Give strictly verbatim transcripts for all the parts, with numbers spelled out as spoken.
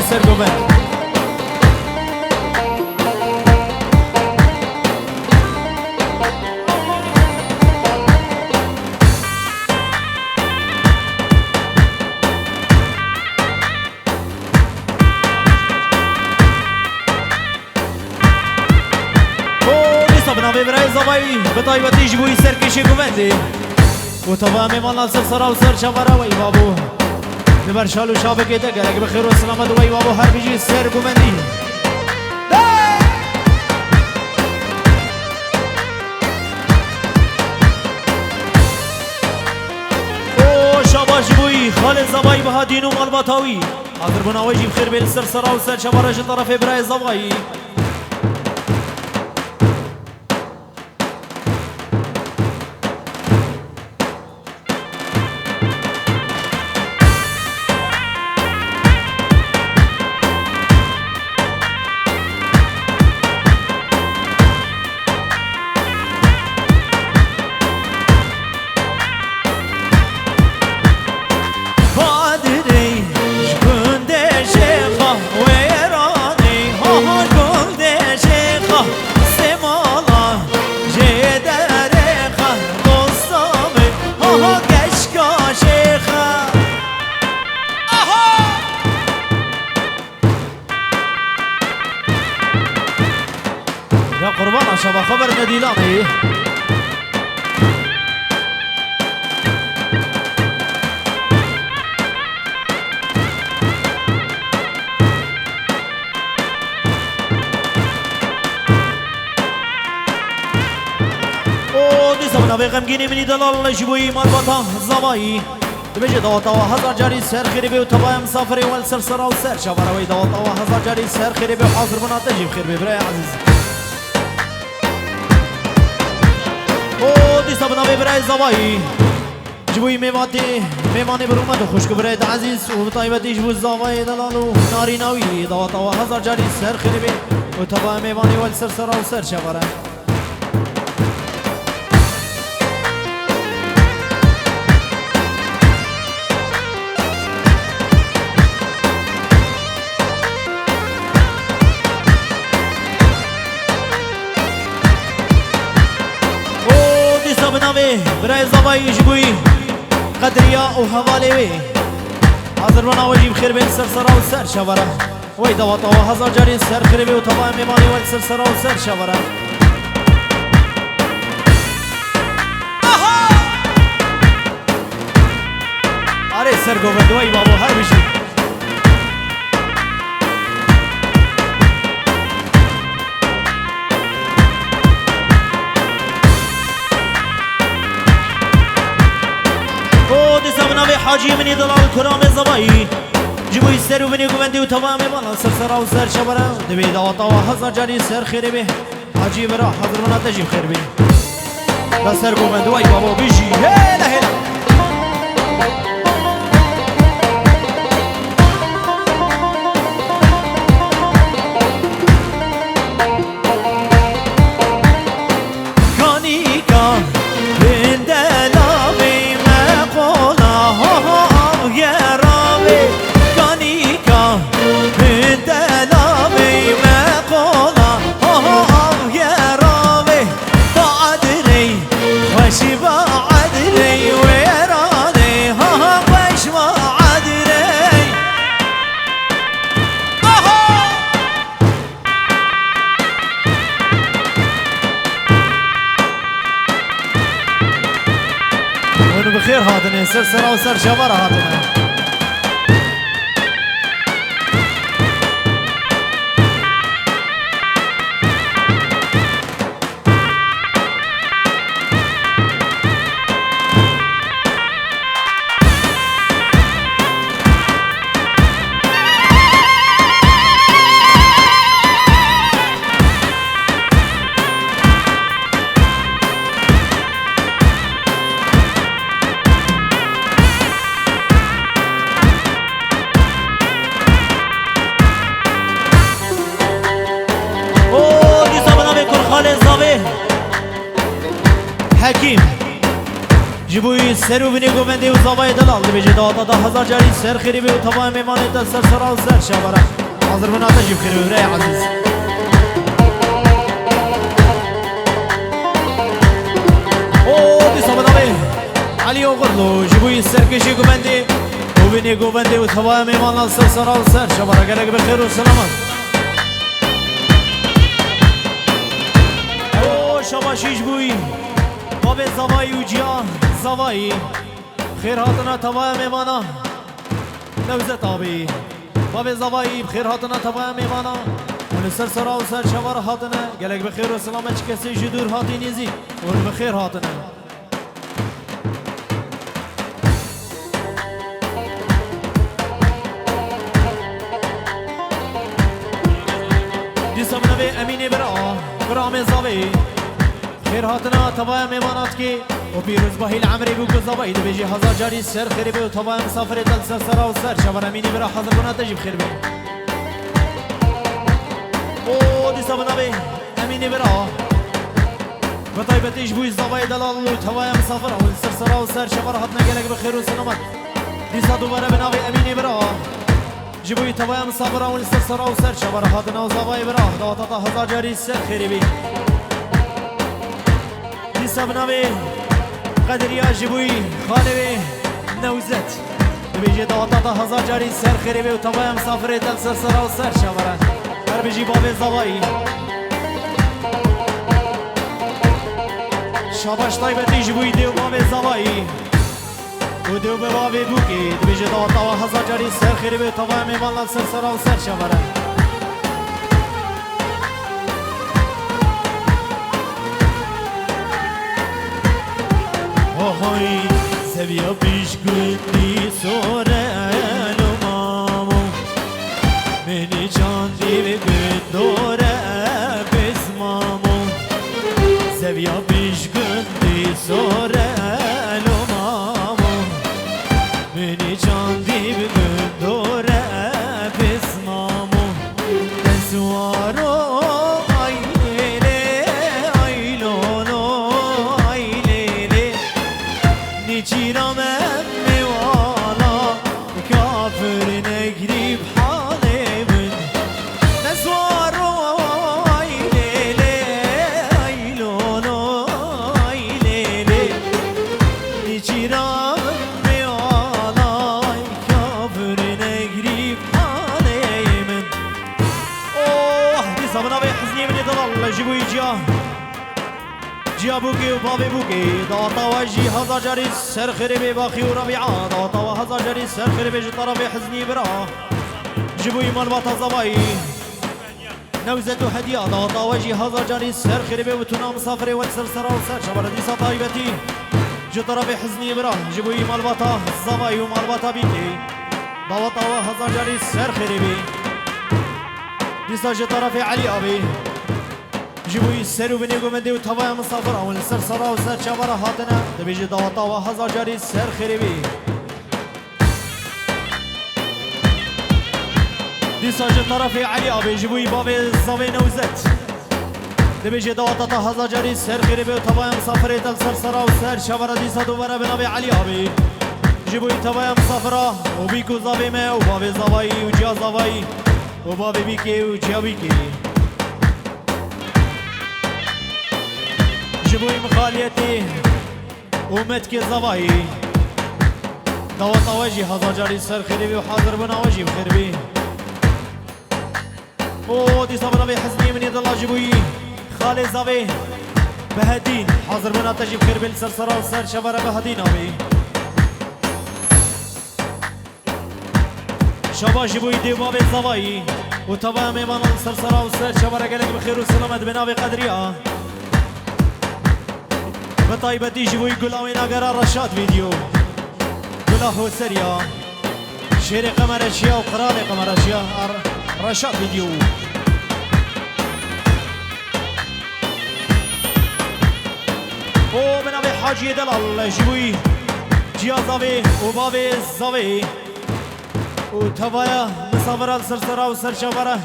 Ser govend. Û dîsa bi navê birayê Zavayî, bi taybetî ji bo wî serkêşê govendê û teva mêvanan ser sera û ser çavara wey babo. Li ber şal û şabekê te gelek bi xêr û selamet wey babo her bijî ser govendî. Û şabaş ji bo wî Xalê Zavayî bi hadîn û malbata wî. Hazirbûna wê jî bi xêr bê li ser sera û ser çavara ji terefê birayê Zavayî. Badirê ji gundê Şêxa wêranê, ha ha gundê Şêxa sêmala jê derêxa dosta min, ha ha keşka Şêxa. Aha! Ya qurbana şeva xeber nedîlanê. Û dîsa bi navê xemgînê min î delal ji bo wî malbata Zavayî. Dibêje daweta we hezar carî ser xêrê bê û tevaya misafirê we li ser sera û ser çavara wê daweta we hezar carî ser xêrê bê û hazir bûna te jî bi xêr bê birayê ezîz. Û dîsa bi navê birayê Zavayî. Ji bo wî mêvatê, mêvanê bi rûmet û xwişk û birayê te ezîz û bi taybetî ji bo Zavayê delal û narîna wî daweta we hezar carî ser xêrê bê û tevaya mêvanê we li ser sera û ser çavara. Û dîsa bi navê birayê Zavayî ji bo wî qedriya û hevalê wê. Hazir bana we jî bi xêr bên ser sera û ser çavara. Wey daweta we hezar carî ser xêrê bê û tevaya mêvanê we li ser sera û ser çavara. Aha! Arê ser govend wey babo her bijî. Û dîsa bi navê Hacî min î delal Kuramê Zavayî. Ji bo wî ser û binê govendê û tevaya mêvanan ser sera û ser çavara. Divê daweta we hezar carî ser xêrê bê. Hacî bira, hazir bûna te jî bi xêr bê. Da ser govend, wey babo, bijî. Hêla, hêla. Kanîka hindelavê me qola, ho, ho, av geravê. Kanîka hindelavê me qola, ho, ho, av geravê. Ba adirey, xweş ba adirey, wêranê, ha, ha, xweş ba adirey. Aha! Hûn bi xêr hatine, ser sera û ser çavara hatine. Ser û binê govendê û zavayê delal dibêje, dawata da hezar carî ser xêrê be û tavaya mêvanê te ser sera û ser çavara. Hazir bûna te jî bi xêr be, birayê ezîz. O dîsa bi navê Elî Oxirlo ji bo yî serkêşê govendê û binê govendê û tavaya mêvanan ser sera û ser çavara, gelek bi xêr û selamet. O şabaşî ji bo yî. Bavê Zavayî û Ciya Zavayî. Xêr hatina tavaya mêvana Newzet abî. Bavê Zavayî, bi xêr hatina tavaya mêvana. Hûn li ser sera û ser çava re hatine. Gelek bi xêr û selamet, çi kesê ji dûr hatî nêzîk. Hûn bi xêr hatine. Dîsa bi navê Emînê bira, bira Amê Zavê. Xêr hatina tavaya mêvana dikê û pîrozbahî li emrê bû ku zavayî dibêjî hezar carî ser xêrê be û tavaya misafirê te li ser sera û ser çavara Emînê bira hazir bûna te jî bi xêr be. Û dîsa bi navê Emînê bira. Bi taybetî ji bo zavayê delal û tavaya misafira û li ser sera û ser çavara hatine gelek bi xêr û selamet. Dîsa dubare bi navê Emînê bira. Ji bo yî tevaya misafira û li ser sera û ser çavara hatina û zavayê bira, dawata te hezar carî ser xêrê bî. Dîsa bi navê Qediriya ji bo yî xalê wê Newzet. Dibêje dawata te hezar carî ser xêrê bê û tevaya misafirê te li ser sera û ser çavara. Her bijî bavê zavayî. Şabaş taybetî ji bo yî dê û bavê zavayî. Û dê û bavê bûkê, dibêje dawata we hezar carî ser xêrê be, tavaya mêvanan ser sera û ser çavara. Hohoy, zeviya pîş gundî sore lo mamo. Minî can dîv gundore biz mamo. Zeviya pîş gundî sore lo mamo. Minî can dîv gundore biz mamo. Deswaro ay lê lê, ay lo lo, ay lê lê. Nîçîra me mêvana, kafir negrî bi halê min. Nezwaro ay lê lê, ay lo lo, ay lê lê. Nîçîra me mêvana, kafir negrî bi halê min. Oh, dîsa bi navê Hizniyê min ê delal ji bo yî ciya. Ciya bûkê û bavê bûkê, dawata we jî hezar carî ser xêrê bê, Baxî û Rebîa, dawata we hezar carî ser xêrê bê ji terefê Hiznî bira. Ji bo yî malbata zavayî. Newzet û Hediya, dawata we jî hezar carî ser xêrê bê û tûna misafirê we li ser sera û ser çavara dîsa taybetî. Ji terefê Hiznî bira, ji bo yî malbata zavayî û malbata bîkê. Dawata we hezar carî ser xêrê bê. Dîsa ji terefê Elî abî. Ji bo yî ser û binê govendê û tevaya misafira wan li ser sera û ser çavara hatine, dibêje dawata we hezar carî ser xêrê bê. Dîsa ji terefê Elî abê ji bo yî bavê zavê Newzet. Dibêje dawata te hezar carî ser xêrê bê û tevaya misafirê te li ser sera û ser çavara dîsa dubare bi navê Elî abê. Ji bo yî tevaya misafira û bîk û zavê me û bavê zavayî û ciya zavayî û bavê bîkê û ciya bîkê. Ji bo yî mixaliyetê û metkê zavayî. Dawata we jî hezar carî ser xêrê bê û hazir bûna we jî bi xêr bê. Û dîsa bi navê Hizniyê min ê dila ji bo yî xalê zavê Behedîn. Hazir bûna te jî bi xêr bê li ser sera û ser çavara Behedîn abî. Şabaş ji bo yî dê û bavê zavayî û tevaya mêvanan li ser sera û ser çavara gelek bi xêr û selamet bi navê Qedriya. Bi taybetî ji bo yî gula wê nagera Reşad Vîdyo. Gula Hoseriya. Şêrê Qemereşiya û Qiralê Qemereşiya. Ar-, Reşad Vîdyo. û bi navê Haciyê Delal ji bo yî ciya zavê û bavê zavê û tevaya misafira li ser sera û ser çavara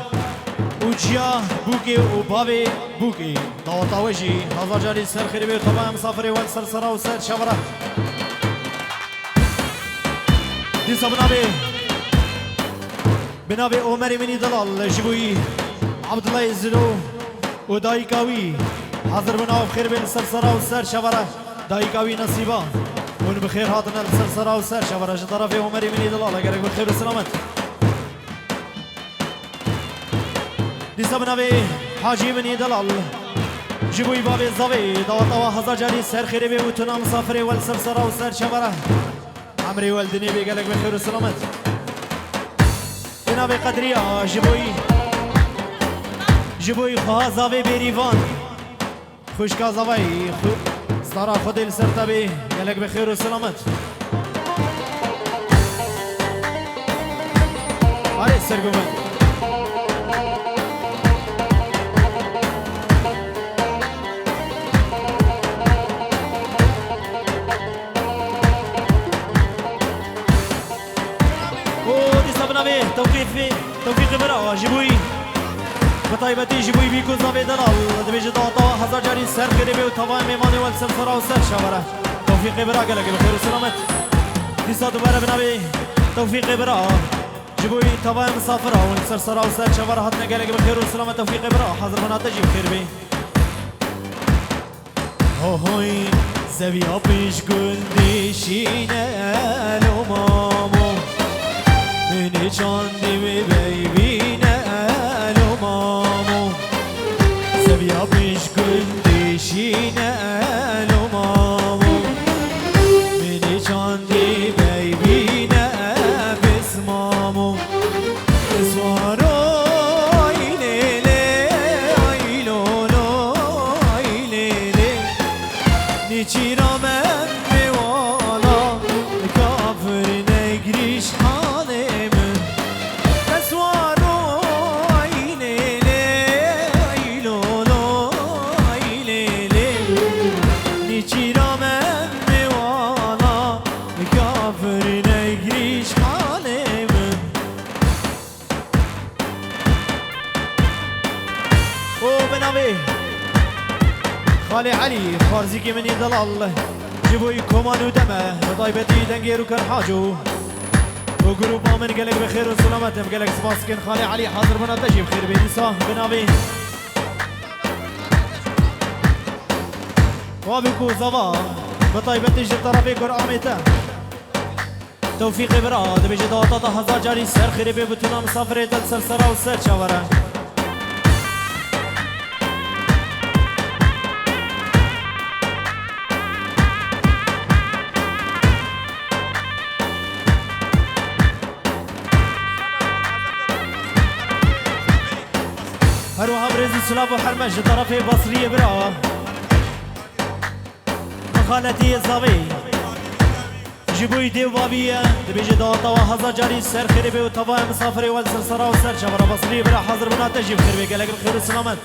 û ciya bûkê û bavê bûkê. Dawata we jî hezar carî ser xêrê bê û tevaya misafirê we li ser sera û ser çavara. Dîsa bi navê, bi navê Omerê min î delal ji bo wî Abdullah Zilo û dayika wî hazir bin, ew xêr bên li ser sera û ser çavara dayika wî Nesîba. Hûn bi xêr hatine li ser sera û ser çavara ji tarafê Omerê min î delal, gelek bi xêr û selamet. Dîsa bi navê Hacî min î delal ji bo wî bavê zavê daweta we hezar carî ser xêrê bê û tuna misafirê we li ser sera û ser çavara. Emrê we li dinê bê, gelek bi xêr û selamet. Bi navê Qedriya ji bo wî, ji bo wî xweha zavê bêrîvan. Xwişka zavayî, xwe-, stara Xwedê li ser te bê, gelek bi xêr û selamet. Arê sergumin. û dîsa bi navê Tewqîfê, Tewfîqê Bira ji bo wî, bi taybetî ji bo wî bîk û zavê delal, dibêje daweta hezar carî ser xêrê bê û tavaya mêvanê we li ser sera û ser çavara. Tewfîqê Bira, gelek bi xêr û selamet. Dîsa dubare bi navê Tewfîqê Bira ji bo wî tavaya misafira hûn li ser sera û ser çavara hatine, gelek bi xêr û selamet. Tewfîqê Bira, hazir bin, te jî bi xêr bê. Hohoy, zeviya pêş gundî şîne lo mamo. Minê çandî wê bey bîne lo mamo. Zeviya pêş gundî şîne lo mamo. Minê çandî bey bîne bis mamo. Swaro, ay lê lê, ay lo lo, ay lê lê. Nêçîra me mewala, kafir negirîş halê min. Swaro, ay lê lê, ay lo lo, ay lê lê. Nêçîra me mewala, kafir negirîş halê min. û bi navê Xalê Elî, xwarzîkê min î delal, ji bo wî koman û deme, bi taybetî dengê Rûker Haco û grûpa min, gelek bi xêr û selamet im. Gelek spas dikin Xalê Elî, hazir bûna te jî bi xêr bê. Dîsa bi navê Wabî ku zava, bi taybetî ji terefê Kur'anê te. Tewfîqê Bira, dibêje daweta te hezar carî ser xêrê bê, bi tuna misafirê te li ser sera û ser çavara. Her wiha bi rêz û silav û hermet ji terefê Basriyê Bira. Min xaletiyê zavê ji bo wî dê û bavî ye, dibêje daweta we hezar carî ser xêrê bê û tavaya misafirê we li ser sera û ser çavara Basriyê Bira, hazir bûna te jî bi xêr bê, gelek bi xêr û selamet.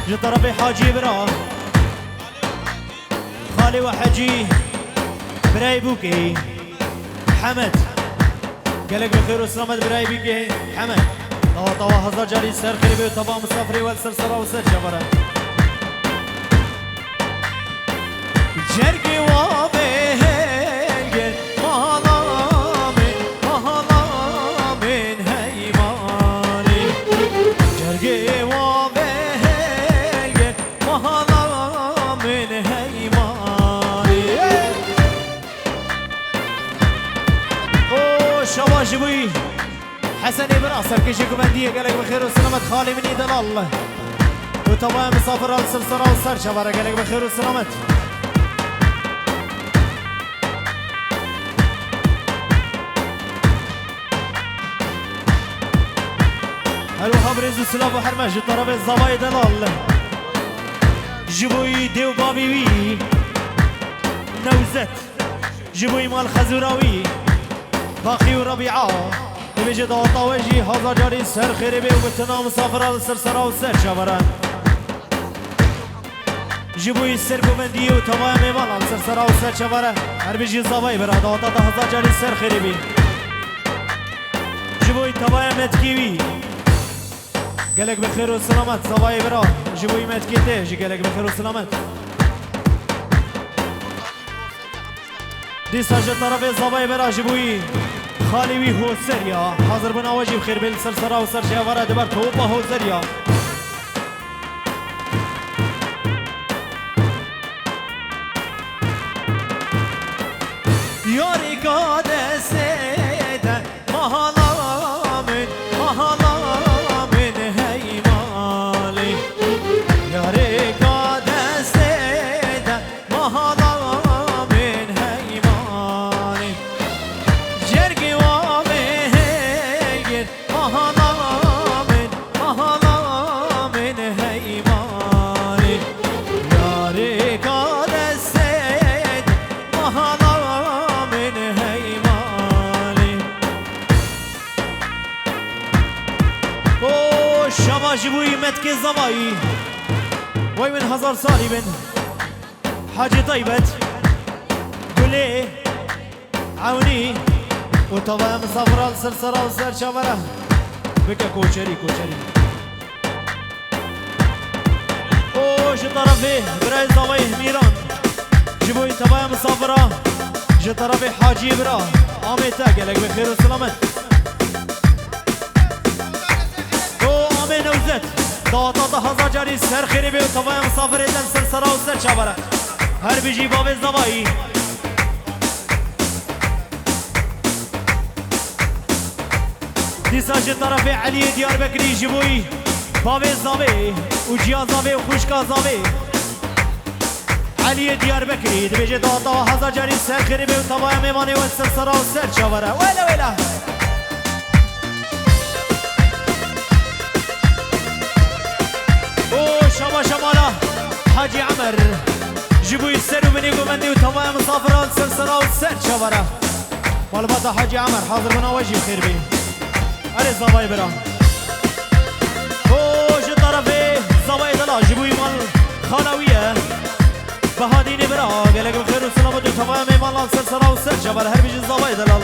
Ji terefê Haciyê Bira, xalê we Hecî, birayê Bûkê, Hemed. Gelek bi xêr û selamet birayê Bîkê Hemed. Tawa tawa hezar carî ser xêrê bê û tava misafirê we li ser sera û ser çavara. Cergê wa bê helgê mahala min, mahala min heymanî. Cergê wa bê helgê mahala min heymanî. O şewa ji bo wî Hesenê bira serkêşê guvendiyê, gelek bi xêr û selamet, xalê min î delal. Û tavaya misafira li ser sera û ser çavara, gelek bi xêr û selamet. Her wiha bi rêz û silav û hermet ji terefê zavayê delal. Ji bo wî dê û bavê wî Newzet. Ji bo wî mal xezûra wî Baxî û Rebîa. Dibêje daweta we jî hezar carî ser xêrê bê û bi tina misafira li ser sera û ser çavara. Ji bo wî sergovendiyê û tavaya mêvana li ser sera û ser çavara. Her bijî zavayê bira, daweta te hezar carî ser xêrê bî. Ji bo wî tavaya metkî wî. Gelek bi xêr û selamet zavayê bira. Ji bo wî metkê te jî gelek bi xêr û selamet. Dîsa ji terefê zavayê bira ji bo wî Xalê wî Hoser ya. Hazir bin awe jî bi xêr bê li ser sera û ser çavara di ber topa Hoser ya. Yarêka destê de mahala min, mahala min hey malê. Yarêka destê de mahala min hey malê. Cergê wa min hey gir, mahala min, mahala min hey malê. Yarêka destê de mahala min hey malê. O şeva ji bo wî metkê zavayî. Wey min hezar salî bin. Hacî Taybet, Gulê, Ewnî û tavaya misafira li ser sera û ser çavara. Bike koçerî, koçerî. O ji tarafê birayê zavayê Hemîran. Ji bo wî tavaya misafira. Ji tarafê Hacî bira. Amê te gelek bi xêr û selamet. O Amê Newzet. Dawata te hezar carî ser xêrê bê û tavaya misafirê te li ser sera û ser çavara. Her bijî bavê zavayî. Dîsa ji tarafê Eliyê Diyarbekirî ji bo wî bavê zavê û ciya zavê û xwişka zavê. Eliyê Diyarbekirî dibêje dawata hezar carî ser xêrê bê û tavaya mêvanê we ser sera û ser çavara. Wele wele. O şabaşa mala Hacî Emer. Ji bo wî ser û binê govendê û tavaya misafira ser sera û ser çavara. Malbata Hacî Emer hazir bina we jî xêr bê. Erê zavayê bira. O ji tarafê zavayê delal ji bo wî mal xala wî ye. Bahadînê bira gelek bi xêr û selamet û tavaya mêvanan ser sera û ser çavara her bijî zavayê delal.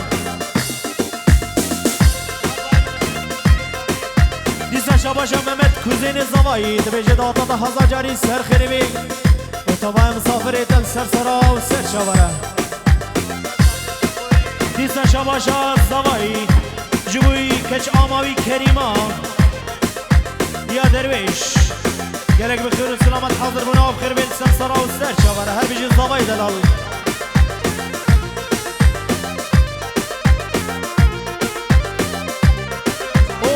Dîsa şabaşa Mehmet kuzênê zavayî dibêje dawata te hezar carî ser xêrê bê. Û tavaya misafirê te li ser sera û ser çavara. Dîsa şabaşa zavayî ji bo wî keç ama wî Kerîma ya derwêş. Gelek bi xêr û selamet hazir bûna û bi xêr bên ser sera û ser çavara. Her bijî zavayê delal. O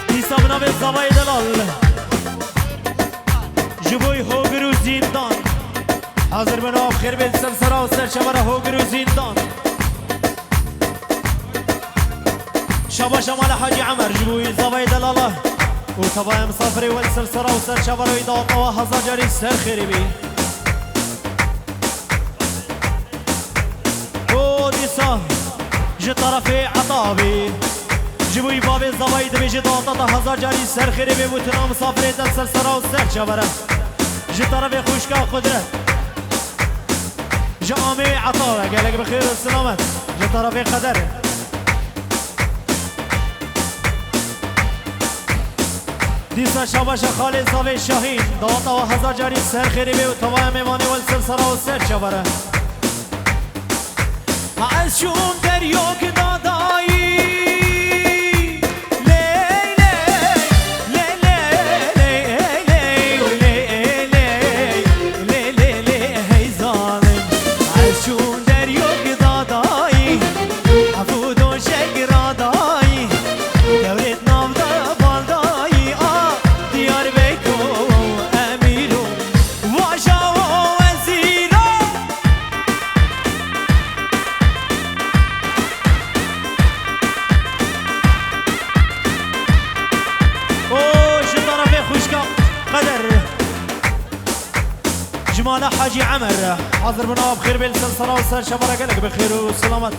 dîsa bi navê zavayê delal. Ji bo wî hogir û zîndan. Hazir bin û bi xêr bên ser sera û ser çavara hogir û zîndan. Şabaşa mala Hacî Emer ji bo wî zavayê delala. Û tavaya misafirê we li ser sera û ser çavara wî dawata we hezar carî ser xêrê bî. O dîsa ji tarafê Etabî. Ji bo wî bavê zavayî dibêje dawata te hezar carî ser xêrê bê û tuna misafirê te ser sera û ser çavara. Ji tarafê xwişka Qudret. Ji Amê Etabe gelek bi xêr û selamet. Ji tarafê Qeder. Dîsa şabaşa xalê zavê Şahîn. Dawata we hezar carî ser xêrê bê û tavaya mêvanê we li ser sera û ser çavara. Ez çûm deryok dadayî. Ley, ley, ley, ley, ley, ley, ley, ley, ley, ley, ley, hey zalim. Ez çûm deryok dadayî. Ev û doşek radayî. Dewlêt nav de baldayî. A Diyarbekir emîro. Vaja û wezîro. O ji tarafê xwişka Qeder. Ji mala Hacî Emer. Hazir bin û bi xêr bên ser sera û ser çavara gelek bi xêr û selamet.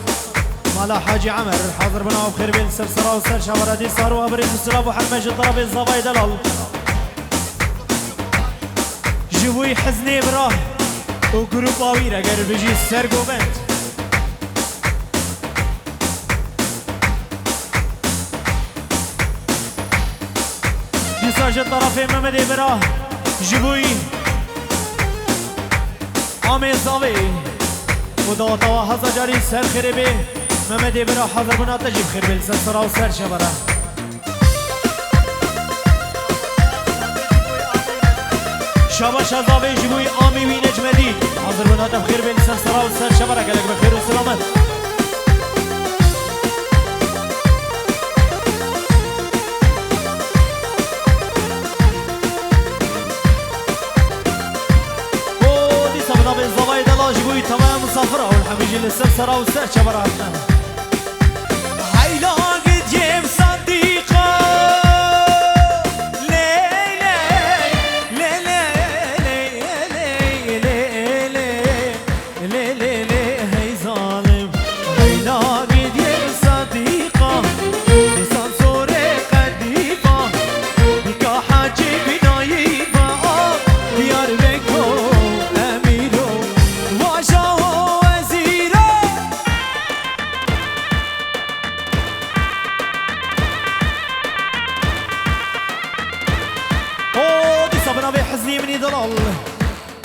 Mala Hacî Emer. Hazir bin û bi xêr bên ser sera û ser çavara dîsa û birêz û silav û heme ji tarafê zavayê delal. Ji bo wî Hiznê bira û grupa wî re ger bijî ser govend. Dîsa ji tarafê Mehmedê bira ji bo wî Amê zavê. Û daweta we heza carî ser xêrê bê. Mehmetê bira, hazir bûna te jî bi xêr bê li ser sera û ser çevera. Şabaş ez avê ji bo amî wî Necmedîn. Hazir bûna te bi xêr bê li ser sera û ser çevera, gelek bi xêr û selamet. Û dîsa bi navê zavayê delal ji bo wî tevaya misafir û hemî jî li ser sera û ser çevera hatine. Heyla gidiyem Sadiqa. Ley, ley, ley, ley, ley, ley, ley, ley. Lê, lê, lê, hey zalim, hey la gidiyê Sadiqa, dîsan sorê qedîfa, bîka hecî binayî va, a, Diyarbekir emîro, vaja o wezîro. O, dîsa bi navê Hiznî Minî Delal.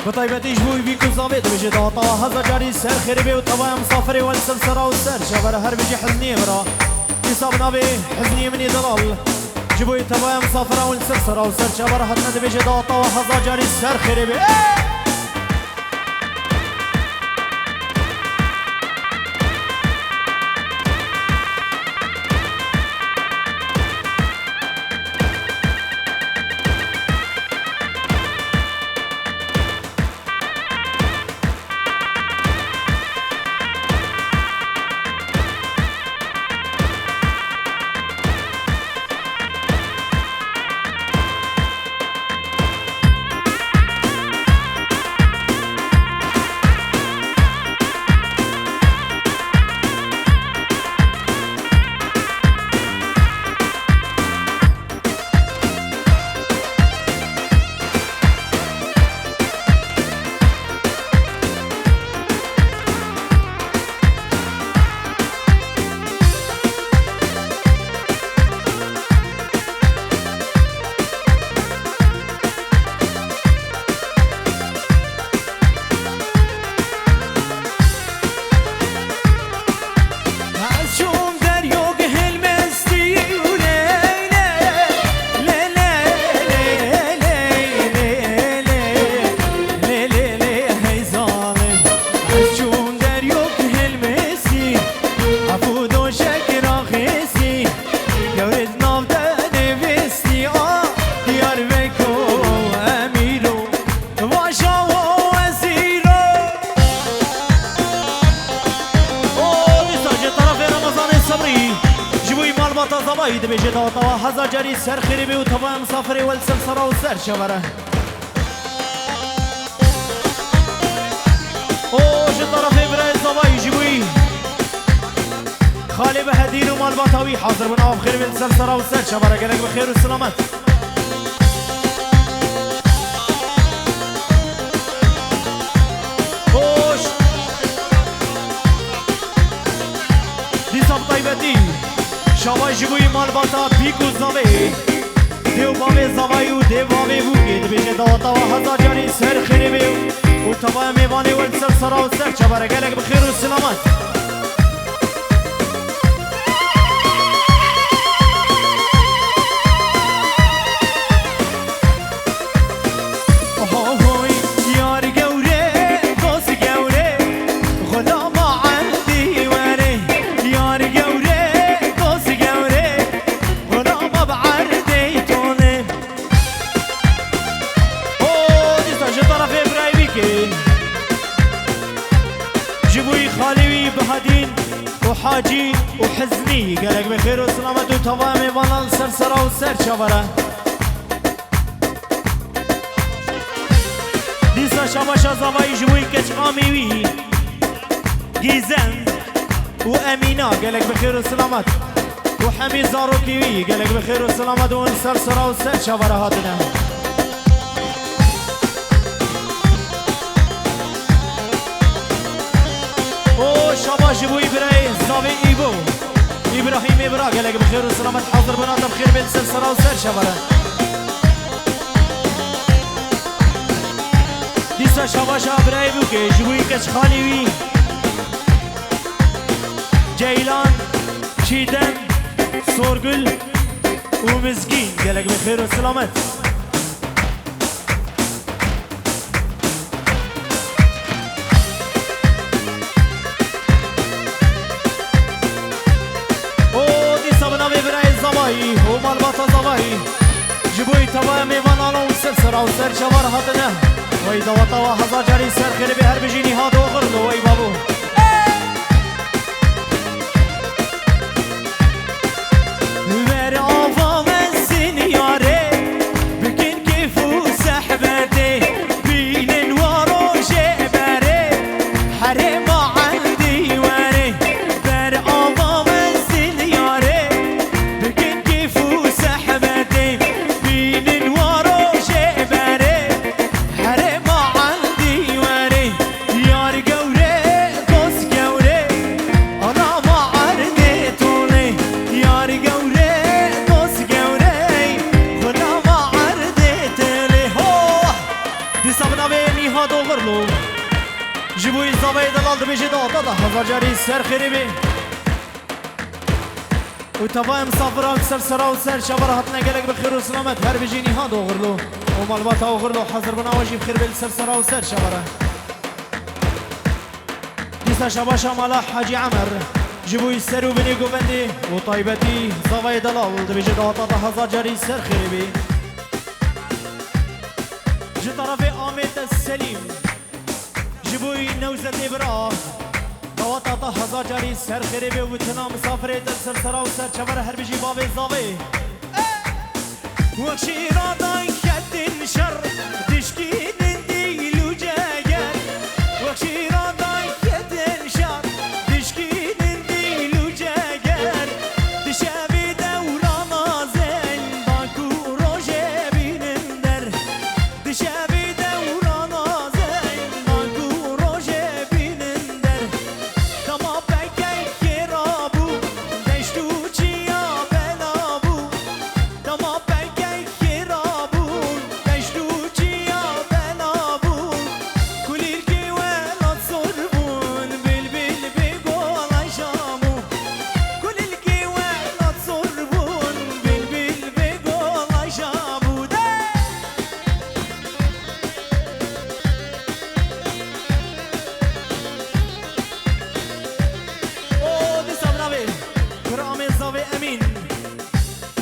Bi taybetî ji bo wî bîk û zavê dibêje daweta we heza carî ser xêrê bê û tevaya misafirê we li ser sera û ser çavera her bijî Hizniyê bira. Dîsa bi navê Hizniyê Minî Delal. Ji bo wî tevaya misafira û li ser sera û ser çavera hatine dibêje daweta we heza carî ser xêrê bê. Ê! Ez çûm deryo gihil mestî û lê, lê, lê, lê, hey zalim. Ez çûm deryo gihil mestî, hef û doşek raxistî, gewrê di nav de nivîstî, a, Diyarbekir emîro. Vaja o wezîro. O, dîsa ji terefê Remezanê Sebrî, ji bo wî malbata zavayî dibêje daweta we heza carî ser xêrê bê û tevaya misafirê we li ser sera û ser çevere. O, ji terefê birayê zavayî ji bo wî Xalê Behedîn û malbata wî hazir bûn, av xêr bê li ser sera û ser çevere, gelek bi xêr û silamet. Hoş. Dîsa bi taybetî şavay ji bo wî malbata bîk û zavê, dê û bavê zavayî û dê bavê bûkê dibêje daweta we heza carî ser xêrê bê û tevaya mêvanê we li ser sera û ser çavere gelek bi xêr û silamet. Hoy, yar gewre, dost gewre, xulama erdî were. Yar gewre, dost gewre, xulama bi erdê tone. O, dîsa ji terefê birayê bîkê. Ji bo wî xalê wî Bihadîn û Hacî û Hiznî gelek bi xêr û silamet û tevaya mêvanan li ser sera û ser çavere. Dîsa şabaşa zavayî ji bo wî keçxamê wî Gîzen û Emîna gelek bi xêr û silamet û hemî zarokê wî gelek bi xêr û silamet û li ser sera û ser çavara hatine. O şabaş ji bo wî birayê zavê Îbo. Îbrahîmê bira gelek bi xêr û silamet hazir bûna te bi xêr bê li ser sera û ser çavara. Dîsa şabaşa birayê bûkê ji bo wî keçxalê wî Geylan, Çîdem, Sorgul û Mizgîn, gelek bi xêr û selamet. Û dîsa bi navê birayê Zavayî û malbata Zavayî ji bo îtewaya mêvanan û ser sera û ser çavar hatine. Wey dawata wa hezar carî ser xêrê bê, her bijî Nîhad Oxirlo, wey babo. Ver ava mezin yarê, bikin kêf û sehbetê, bînin wa rojê berê, herêma endî werê. Ver ava mezin yarê, bikin kêf û sehbetê, bînin wa rojê berê, herêma endî werê. Yar gewre, dost gewre, ana ma erdê tolê. Yar gewre, dost gewre, xwena ma erdê tolê. Ho! Dîsa bi navê Nîhad Oxirlo ji bo Zavayê Delal dibêje dawata da hezar carî ser xêrê bê. Û tevaya misafiran ser sera û ser çavara hatine gelek bi xêr û selamet. Her bijî Nîhad Oxirlo û malbata Oxirlo hazir bûna we jî bi xêr bê li ser sera û ser çavara. Dîsa şabaşa mala Hacî Emer ji bo ser û binê govendê û taybetî Zavayê Delal dibêje dawata da hezar carî ser xêrê bê. Ji tarafê Amê te Selîm. Ji bo Newzetê bira, dawata te hezar carî ser xêrê bê û bi tina misafirê te ser sera û ser çavara her bijî bavê zavê. Wek şîra dayketin şer, dişkînin dîl û ceger. Wek şîra dayketin şer, dişkînin dîl û ceger. Dişevî dewrana zendan ku rojê bînin der. Dişevî dewrana zendan ku rojê bînin der. Dema pekek xêra bû, deşt û çiya bela bû. Dema pekek xêra bû, deşt û çiya bela bû. Kulîlkê welat sor bûn, bilbil bê gola şamû. Kulîlkê welat sor bûn, bilbil bê gola şamû de. O dîsa bi navê Kuramê Zavê Emîn.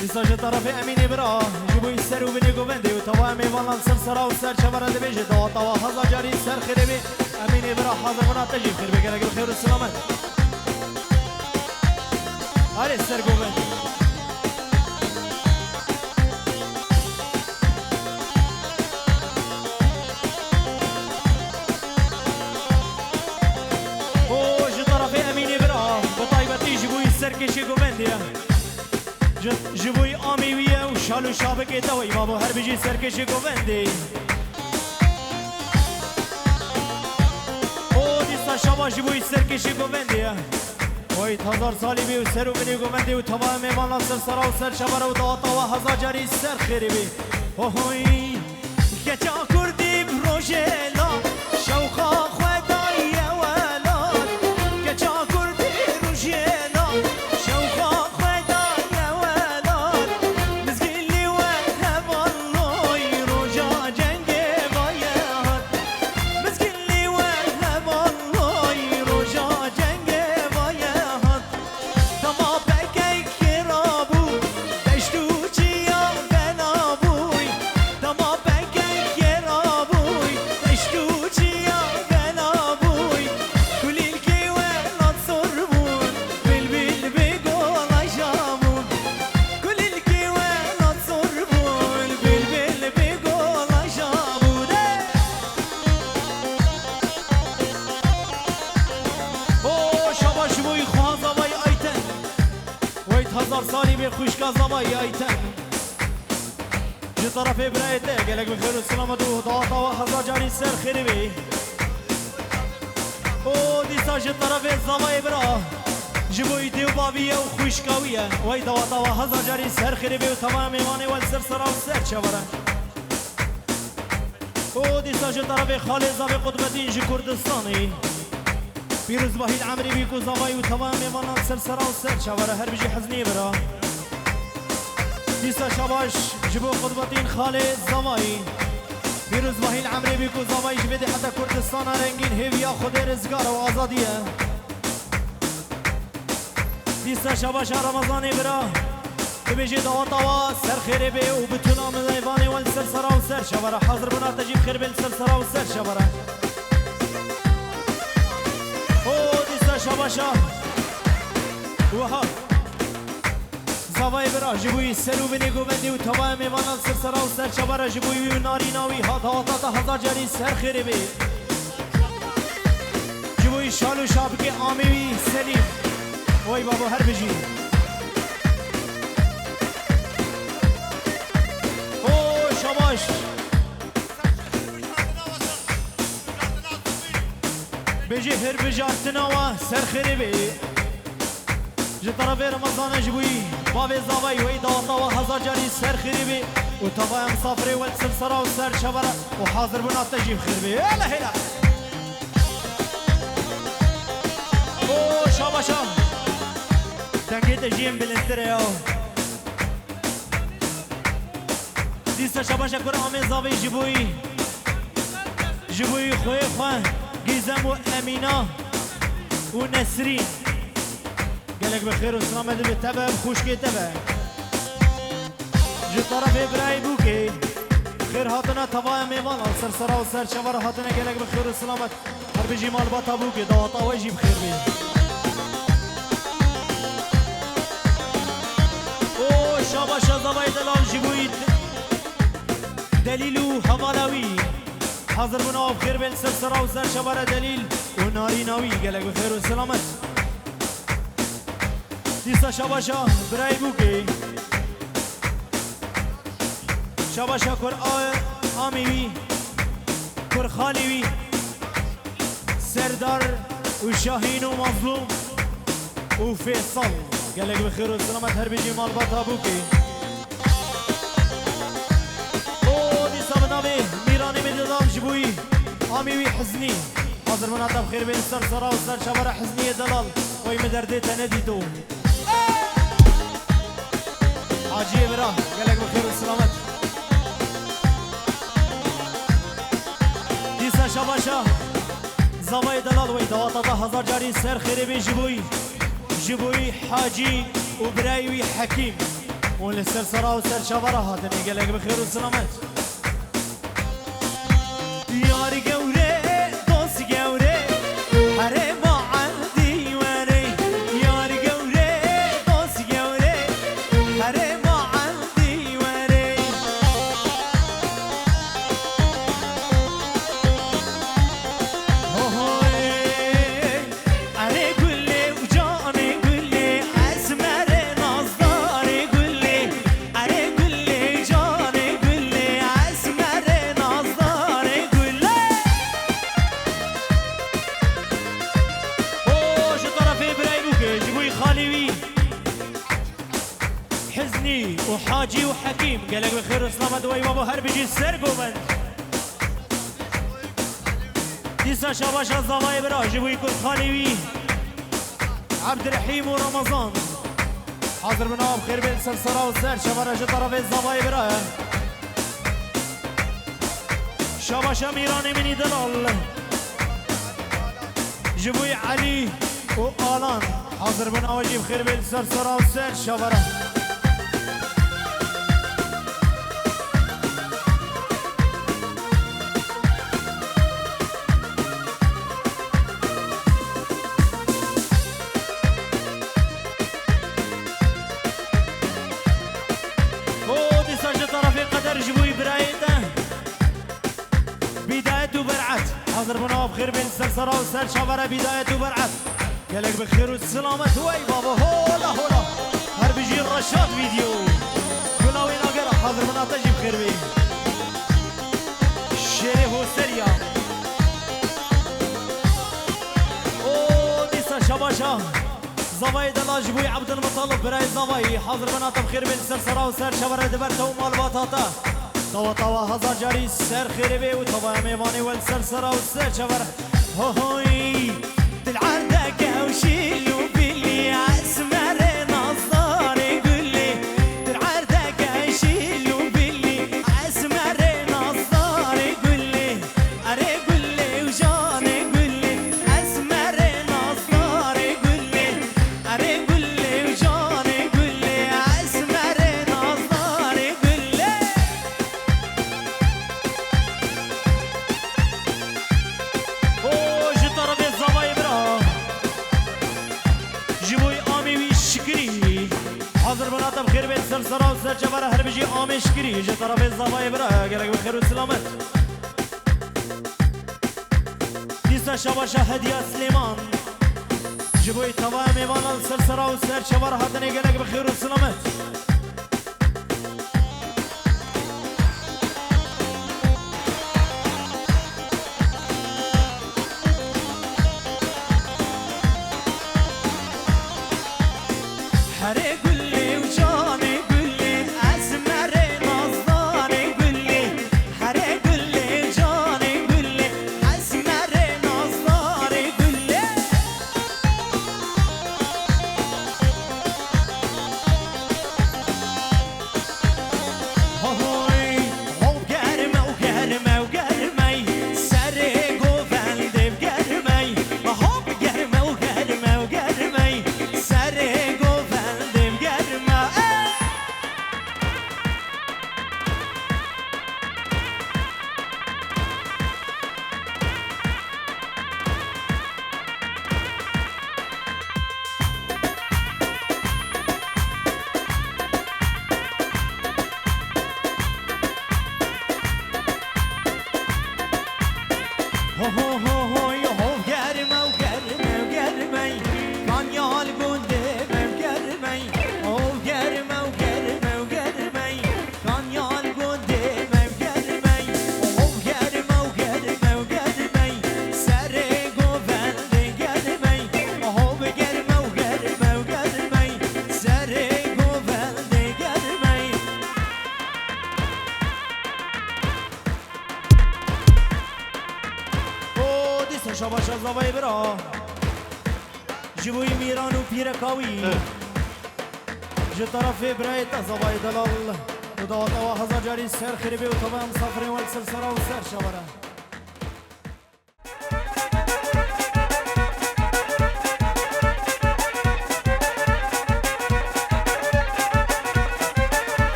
Dîsa ji tarafê Emînê bira, ji bo ser û binê govendê û tevaya mêvanan ser sera û ser çavara dibêje, dawata wa hezar carî ser xêrê bê. Emînê bira hazir bûna te jî xêr bê, gelek bi xêr û selamet. Erê ser govendê. O ji tarafê Emînê bira, bi taybetî ji bo serkêşê govendê ye. Ji, ji bo amê wî ye û şal û şabikê te wey babo, her bijî serkêşê govendê. O dîsa şaba ji bo serkêşê govendê ye. Wey hezar salî bê û ser û binê govendê û tevaya mêvanan ser sera û ser çavara û dawata wa hezar carî ser xêrê bê. Hohoy. Keça Kurdî bi rojê la, şewqa xwe daye welat. Keça Kurdî rojê la, şewqa xwe daye welat. Mizgînlî we hevalnoy roja cengê vaye hat. Mizgînlî we hevalnoy roja cengê vaye hat. Dema pekek xêra bû, deşt û çiya bela bûy. Dema pekek xêra bûy, deşt û çiya bela bûy. Kulîlkê welat sor bûn, bilbil bê gola şamûn. Kulîlkê welat sor bûn, bilbil bê gola şamûn. O şabaş bûy xwaza vay Ayten. Wey hezar salî bê xwişka Zavayê Ayten. Ji tarafê birayê te gelek bi xêr û selamet û dawata we hezar carî ser xêrê bê. Û dîsa ji tarafê Zavayê bira, ji bo dê û bavî ye û xwişka wî ye. Wey dawata we hezar carî ser xêrê bê û tevaya mêvanê we li ser sera û ser çavara. Û dîsa ji tarafê xalê Zavê Qutbedîn ji Kurdistanê. Pîrozbahî li emrê bî ku zavayî û tevaya mêvanan ser sera û ser çavara her bijî Hiznî bira. Dîsa şabaş ji bo Qutbetîn Xalê zavayî. Pîrozbahî li emrê bî ku zavayî ji vê dê heta Kurdistana rengîn hêviya Xwedê rizgar û azadî ye. Dîsa şabaşa Remezanê bira. Dibêje daweta wa ser xêrê bê û bi tuna mêvanê we li ser sera û ser çavara. Hazir bûna te jî bi xêr bê li ser sera û ser çavara. O dîsa şabaşa. Wiha. Zavayê bira ji bo wî ser û binê govendê û tevaya mêvanan li ser sera û ser çavara ji bo wî û narîna wî ha daweta te hezar carî ser xêrê bê. Ji bo wî şal û şapikê amê wî Selîm. Wey babo her bijî. O şabaş. Bêjê hilbijartina we ser xêrê bê. Ji terefê Remezanê ji bo wî bavê zavayî wey daweta we hezar carî ser xêrê bê û tevaya misafirê we li ser sera û ser çavara û hazirbûna te jî bi xêr bê. Hêla hêla. O şabaşa. Dengê te jî yên bilindtir e ya. Dîsa şabaşa kur amê zavê ji bo wî. Ji bo wî xweyê xwe Gîzem û Emîna û Nesrîn. Gelek bi xêr û silamet bi te be, bi xwişkê te be. Ji terefê birayê Bûkê xêr hatine tevaya mêvanan ser sera û ser çavara hatine gelek bi xêr û silamet. Her bijî malbata Bûkê daweta we jî bi xêr bê. O şabaşa zavayê delal ji bo wî Delîl û hevala wî. Hazir bûna bi xêr bê li ser sera û ser çavara Delîl û narîna wî gelek bi xêr û silamet. Dîsa şabaşa birayê Bûkê. Şabaşa kur a-, amê wî. Kur xalê wî. Serdar û Şahîn û Mazlûm û Fêsal. Gelek bi xêr û silamet her bijî malbata Bûkê. O dîsa bi navê Mîranê min delal ji bo wî amê wî Hiznî. Hazir bûna te bi xêr bê li ser sera û ser çavara Hizniyê delal. Oy min derdê te nedîto. Haciyê bira, gelek bi xêr û silamet. Dîsa şabaşa zavayê delal wey daweta te hezar carî ser xêrê bê ji bo wî. Ji bo wî Hacî û birayê wî Hekîm. Hûn li ser sera û ser çavara hatine gelek bi xêr û silamet. Yar gewre, dost gewre, herê ma eldî were. Yar gewre, dost gewre, herê ma eldî were. Hohoy. Erê gulê û canê gulê, esmerê nazdarê gulê. Erê gulê, canê gulê, esmerê nazdarê gulê. O ji terefê birayê Bûkê, ji bo wî xalê wî Hiznî û Hacî û Hekîm, gelek bi xêr û silamet wey babo her bijî ser govend. Dîsa şabaşa zavayê bira ji bo wî kur xalê wî Ebdirehîm û Remezan. Hazir bin, av xêr bên ser sera û ser çavara ji terefê zavayê bira ye. Şabaşa Mîranê min î delal. Ji bo Elî û Alan. Hazir bin, awe jî bi xêr bên ser sera û ser çavara. O, dîsa ji terefê qeder ji bo wî birayê te. Bîdayet û Ber'et. Hazir bin, av xêr bên ser sera û ser çavara Bîdayet û Ber'et. Gelek bi xêr û silamet wey babo, hola hola. Her bijî Reşat Video. Gula wê nagera, hazir bin, te jî bi xêr bê. Şêrê Hoseriya. O, dîsa şabaşa. Zavayê delal ji bo wî Ebdulmutalib, birayê zavayî. Hazir bin, te bi xêr bên ser sera û ser çavara, di ber te û malbata te. Tawa tawa hezar carî ser xêrê bê û tavaya mêvanê we li ser sera û ser çavara. Hohoy, dil erd Şîl û bîlî, esmerê nazdarê gulî, dir erdeke şîl û bîlî, esmerê nazdarê gulî, erê gulê û canê gulî, esmerê nazdarê gulî, erê gulê û canê gulî, esmerê nazdarê gulî. O ji terefê zavayê bira. Ji bo amê wî şikirî. Hazir bin, hate bi xêr bê, ser sera û ser çevara her bijî amê şikirî. Ji terefê zavayê bira, gelek bi xêr û silamet. Dîsa şabaşa Hediya Silêman. Ji bo tava mêvanan ser sera û ser çevara hatinê gelek bi xêr û silamet. Herê gulê û canê gulê, esmerê nazdarê gulê. Herê gulê, canê gulê, esmerê nazdarê gulê. Hoy, hop germe û germe û germey, serê govendê germey. Hop germe û germe û germey, serê govendê germey. Ho, ho, ho, ho, ho, germe û germe û germey. Kanyal gundê me germey. Ho, germe û germe û germey. Kanyal gundê me germey. Ho, germe û germe û germey. Serê govendê germey. Ho, germe û germe û germey. Serê govendê germey. O, dîsa şabaşa zavayê bira. Ji bo Mîran û pîreka wî. Eh. Ji terefê birayê te zavayê delal. Û daweta we hezar carî ser xêrê bê û tava misafirên we li ser sera û ser çavara.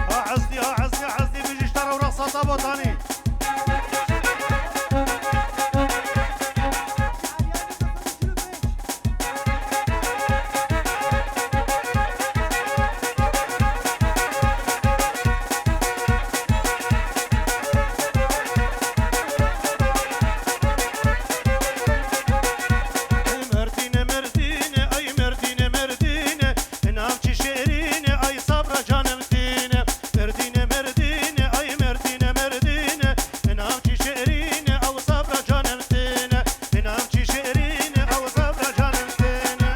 Ha Ezdî, ha Ezdî, Ezdî, bijî ji te re û rexsa te Botanî. Merdîne, Merdîne, ay Merdîne, Merdîne, navçî şêrîne, ay sabra canım tîne. Merdîne, Merdîne, ay Merdîne, Merdîne, navçî şêrîne, ew sabra canım tîne. Navçî şêrîne, ew sabra canım tîne.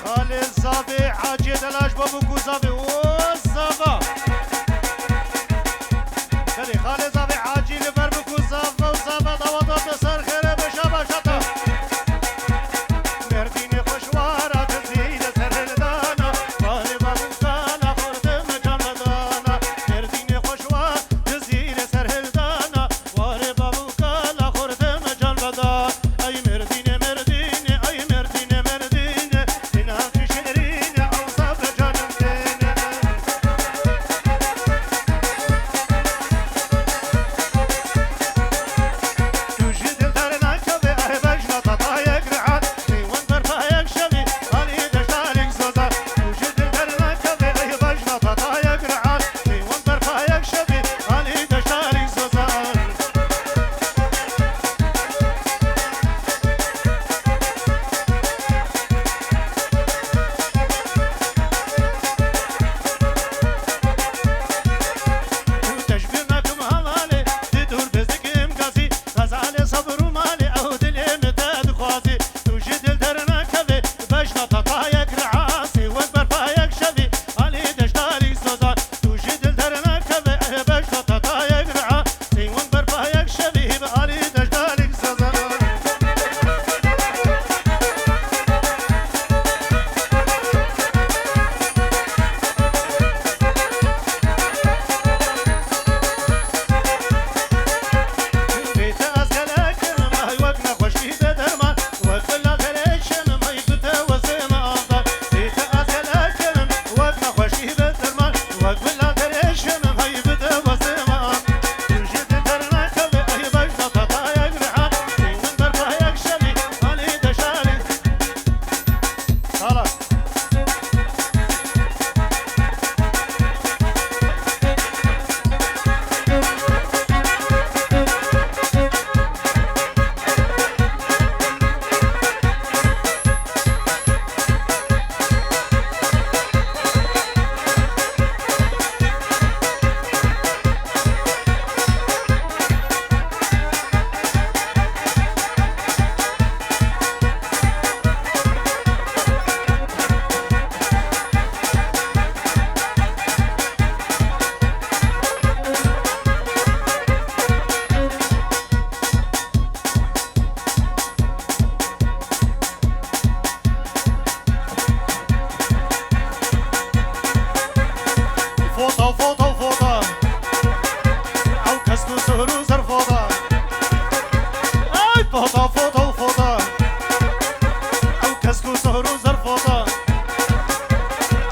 Xalê zavê Hacî Delaj bo bû ku zavê o zava. Belê, xalê zavê Hacî li ber bû ku zava û zava dawata te ser xêrê be şabaşa te. Merdînê xweşwara dizî li ser hildana, barê bavûkana xortê me can vedana. Merdînê xweşwar dizî li ser hildana, warê bavûkana xortê me can veda. Ey Merdînê, Merdînê, ey Merdînê, Merdînê, navçî şêrîne, ew sabra canım têne.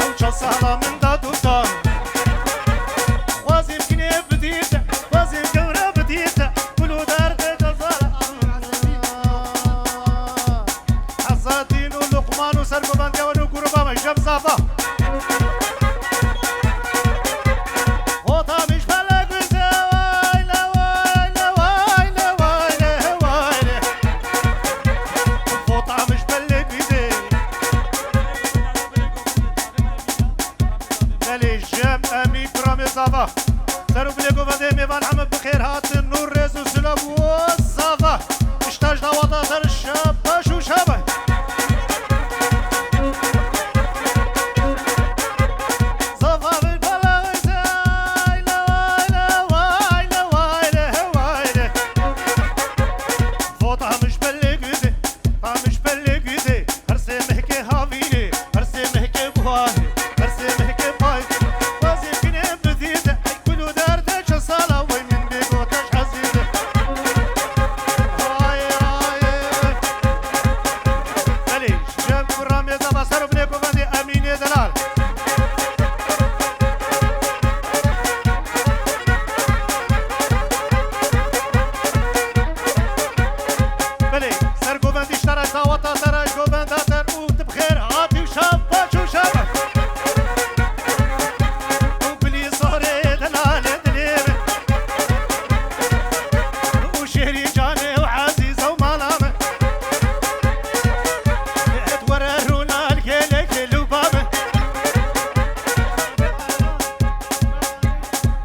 Ew çend sala min da dûtan. Xwezî bikine bidît, xwezî gewre bidît, gul û derdê cezal. Hezadîn û Luqman û sergovendiya wan û gruba me, Cem Zava. Vota min ji belê guze, wayle, wayle, wayle, wayle, wayle. Vota min ji belê guze. Belê, Cem Emîn, Kuramê Zava. Ser û bilê govendê mêvan heme bi xêr hatin, nûr, rêz û silav û zava. Îşte ji dawata ser şev baş û şev. Zava vê bala wê zay, le vay, le vay, le vay, le vay, le. Vota min ji belê guze, ta min ji belê guze. Her sê mehkê havînê, her sê mehkê buharê, her sê mehkê payê. Wezê bînê bidîte, ey kul û derdê çi sala wey min bê gote ji ezîze. Hayê, hayê. Belê, ji cem kuramê zava ser û bilê govendê Emînê Delal. Belê, ser govendî ji te re, daweta te re, govenda te û tu bi xêr hatî û şev baş û şev. Û bilî zorê delalê dilê min. Û şêrî canê û ezîz ew mala min. Et were rûna li kêlekê lûba min.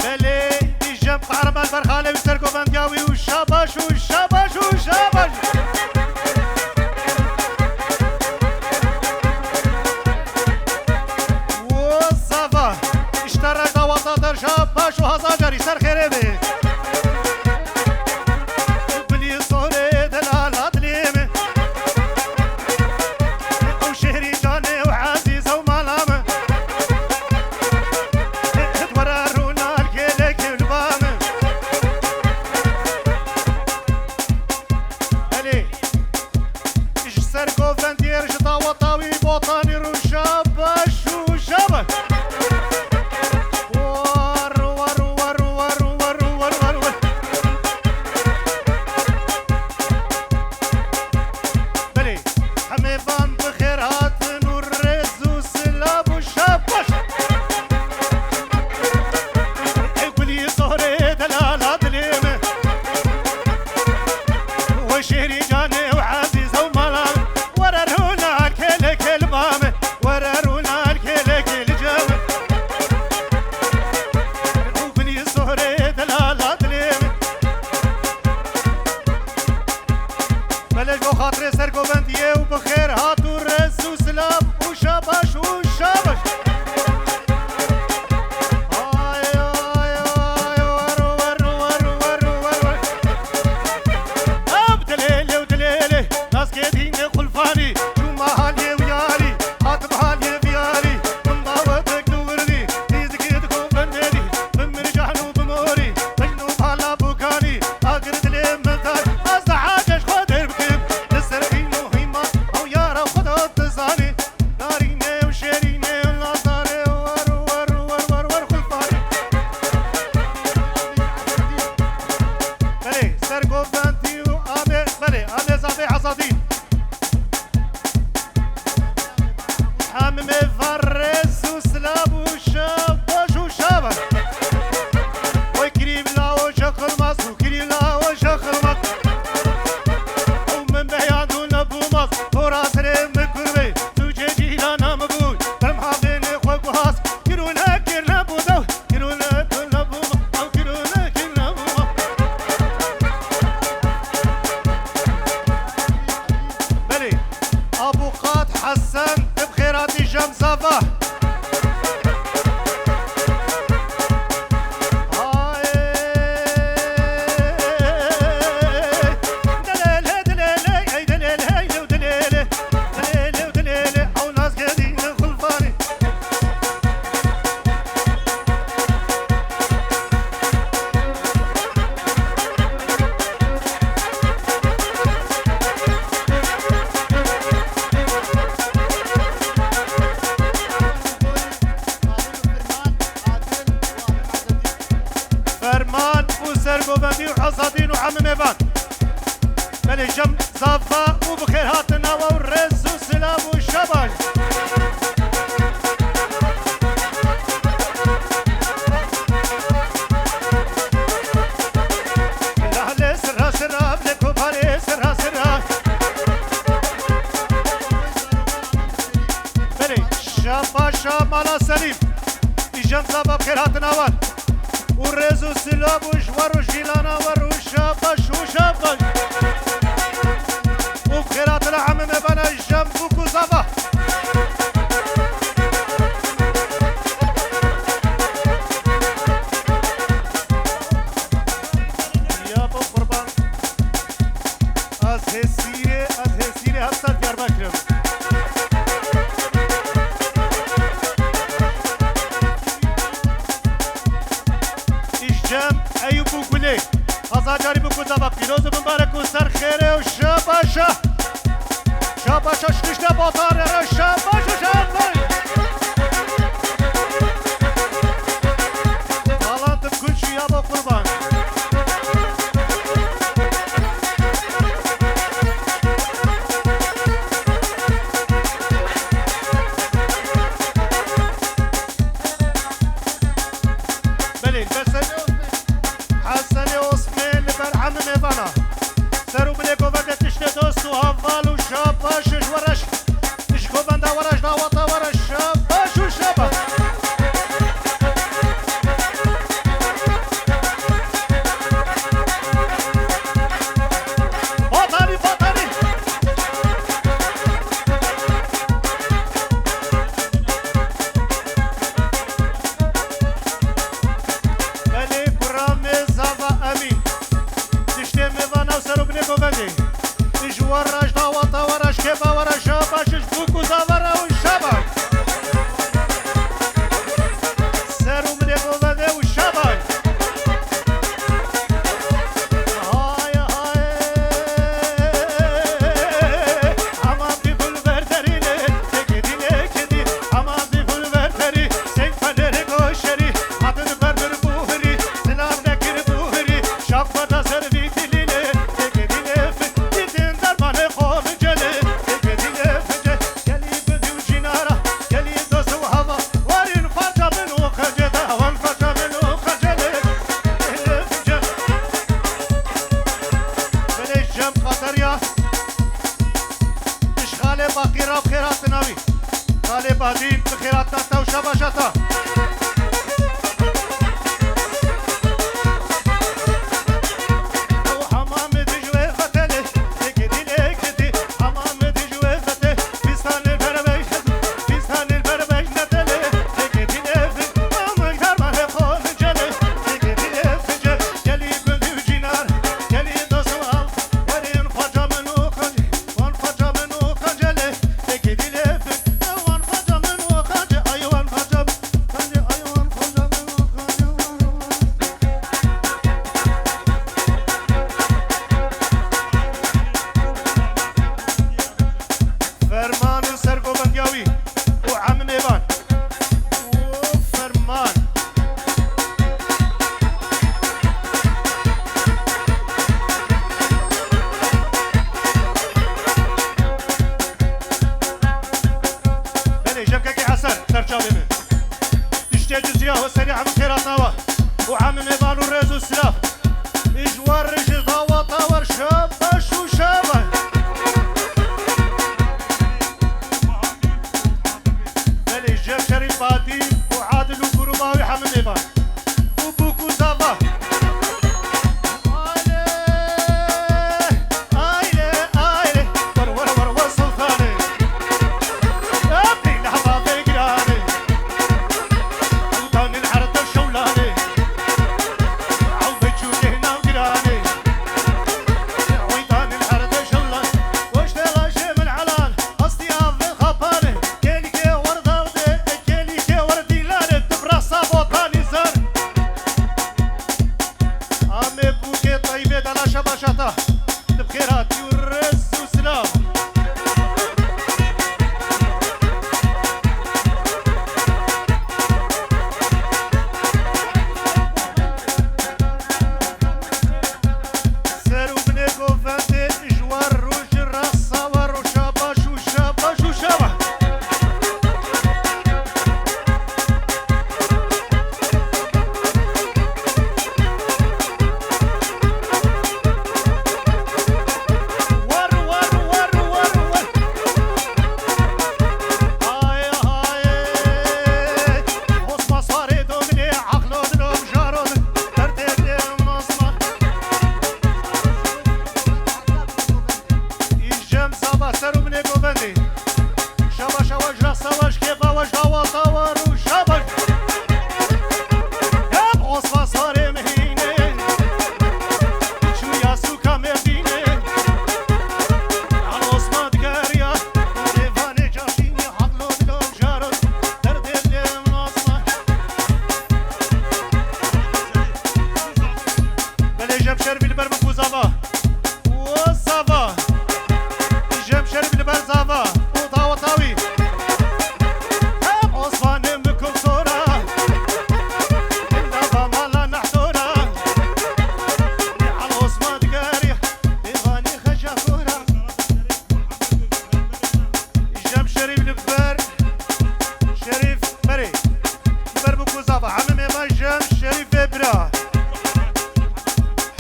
Belê, îjem Qehreman Berxalewî ser govendiya wî û şabaş û şabaş û şabaş. Wo zava, îşte re dawata te şabaş û hazar carî ser xêrê bê. Bilî sorê delala dilê min. Ew şêrî canê û ezîz ew mala min. Were rûna li kêlekê li ba min. Belê. Ji ser govendiyê re ji daweta wî botanî rû şabaş û şabaş. War, war, war. Belê, hemê van bi xêr hatin û rêz û silav û şabaş. Ey gulî zorê delala dilê min. We şêrî canê û ezîz ew mala. Were rûna kêlekê li ba min. Were rûna kêlekê li cem min. Û gulî zorê delala dilê min. Belê ji bo xatirê sergovendiyê û bi xêr hat û rêz û silav û şabaş û şabaş. Ay, ay, ay, ay, wer, wer, wer. Ev dilêlê û dilêlê, naskê dînê xulfanî, çûma haliyê û yarî, hatim haliyê viyarî, min dawetek li wirdî, nîzikê di govendê dî, bi mircan û bi morî, pejn û pala bûkanî, agir dilê min dar, ez niha ji xwe dêr bikim, li ser dîn û hîman, ew yara xwe da dizanî. Narînê û şêrînê û lazarê wer, wer, wer, wer, wer, xulfanî. Belê, sergovendî û amê, belê, amê zavê Azadî. Hemê van rêz û silav û şabaş û şabaş. Oy kirî bila o şaxilmaz û kirî bila o şaxilmaz. Ew min beyan û nebûmaz, tora serê min kurbê. Tu cê cîrana min bû, berm havênê xwe guhas, kir û nekir nebû dew, kir û nekir nebû ma, ew kir û nekir nebû ma. Belê, Abuqat Hesen, tu bi xêr hatî Cem Zava. Bendî û Azadîn û Emî Mêvan. Belê, cem zava û bi xêr hatina we û rêz û silav û şabaş. Lale sira sira, lê koparê sira sira. Belê, şabaşa mala Selîm. Î cem zava bi xêr hatina wan. Û rêz û silav û ji we û jîlana we û şabaş û şabaş. Û bi xêr hatina Emî Mêvana, cem bûk û zava. Ya bo qurban. Ez hêsîrê, ez hêsîrê hevsa Diyarbekir im. Îş cem Eyûb û Gulê. Hezar carî bûk û zava pîroz û mibarek û ser xêrê û şabaşa. Şabaşa şikişte batarê re, şabaşa, şabaş. Balantim kuş ya bo qurban. Belê, Hesenê Osmê, Hesenê Osmê li ber Emî Mêvana. Ser û bilê govendê tiştê dost û heval û şabaş ji we re. Ji govenda we re, ji daweta we re şabaş û şabaş. Batanî, batanî. Belê, kuramê zava Emîn. Tiştê mêvana û ser û binê govendê. Ji we re, ji daweta we re, ji kêfa we re, şabaş, ji bûk û zava re û şabaş. Ser û binê govendê û şabaş. Hay hay. Aman dî gul ver derî lê, têkê dî lê kedî. Aman dî gul ver derî, seng fenerê goşerî. Hatin ber bir buhirî, silav nekir buhirî. Şax xwe da ser vî dilî lê, têkê dî lê fi, dîtin dermanê xwe min celê. Têkê dî lê fi ce, gelî gundî û cînara, gelî dost û hava. Warîn parça min û xecê de, wan parça min û xecê lê. Lê fi ce. Belê cem qader ya. Ji xalê Baqî re bi xêr hatina wî. Xalê Badî bi xêr hatina te û şabaşa te. Ew hemamê dij wê xetelê, têkê dî lê kedî. Hemamê dij wê xetê, fîstanê ber vejne, fîstanê ber vejne telê. Têkê dî lê fi, hemamê dermanê xwe min celê. Têkê dî lê fi ce, gelî gundî û cînar, gelî dost û hev. Werên xweca min û xecê, wan xweca min û xecê lê, têkê dî lê fi, wan xweca min û xecê, ay wan xweca min, xecê, ay wan xweca min û xecê, wan, wan. Ferman û sergovendiya wî û Emî Mêvan. Û ferman. Belê, jevkekê Hesen, serçavê min. Tiştê cizî ya, ho serî hemû xêr hatina we. Û Emî Mêvan û rêz û silav. Ji we re, ji daweta we re, şabaş û şabaş. Belê, ji Şerîf Badî û Adil û grûba wî hemû mêvan. Û bûk û zava. Aylê, aylê, aylê. Wer, wer, wer, wer, Sultanê. Ebrî lehva vê giranê. Sultanê li erde şewlanê. Ew vê çûkê nav giranê. Sultanê li erde şewlanê. Goştê laşê min helal. Hestiya vê xapanê. Kêlîkê wer dawdê, kêlîkê wer dîlanê, tu bi rasa botanî zar.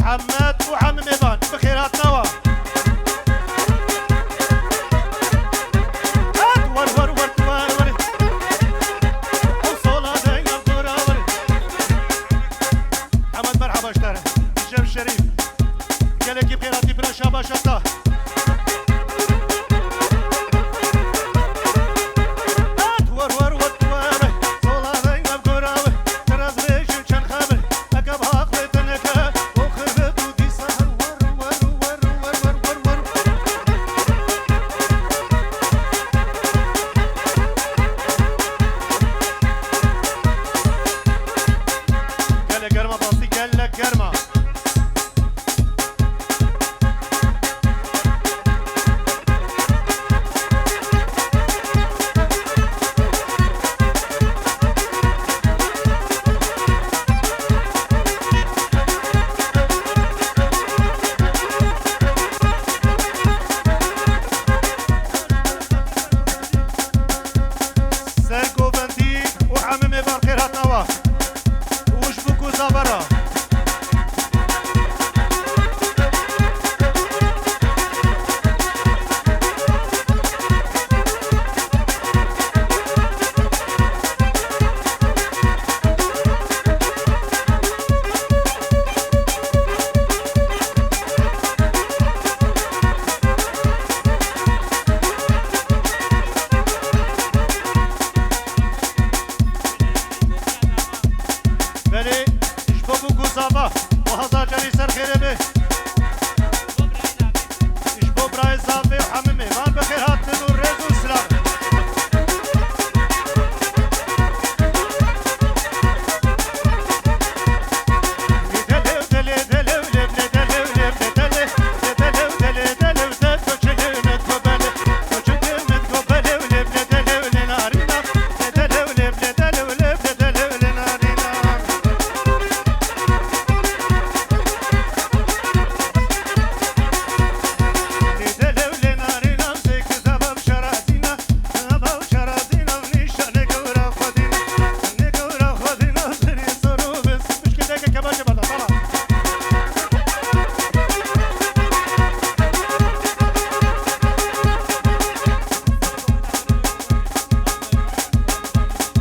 Hemed û hemî mêvan, bi xêr hatina we. Hat, wer, wer, wer, wer, wer. Ew sola deyna gora wer. Hemed, merhaba ji te re. Îcem Şerîf. Gelekî bi xêr hatî, bira şabaşa te. Gelek germa bastî, gelek germa. Ser govendî û hemî mêvan xêr hatina we. Û ji bo ku zava re. Belê, ji bo ku zava, û hezar carî ser xêrê be. Ji bo birayê zavê û hemî mêvan bi xêr hatin û rêz û silav.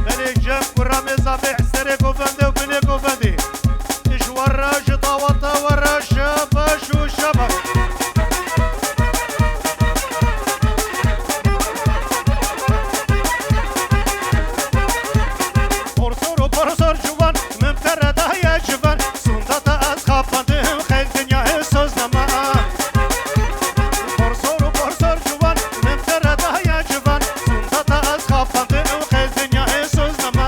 Belê cem kurra mêzavê serê govendê û binê govendê. Ji we re, ji daweta we re şebaş û şebaş. Porsor û porsor ciwan, min bi te re daye ciwan. Sûnda te ez xapandim, xeyr dinyayê soz nema. Porsor û porsor ciwan, min bi te re daye ciwan. Sûnda te ez xapandim, xeyr dinyayê soz nema.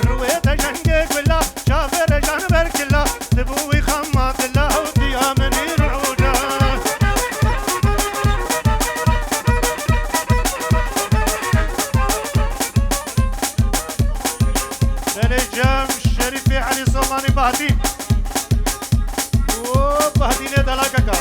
Rûyê te jengê gula, çavê re jan ber kila. Tu bûyî xema dila û diya min îro uca. Belê cem Şerîfê Elî Somanî Bahdîn. Û Bahdînê delakeka.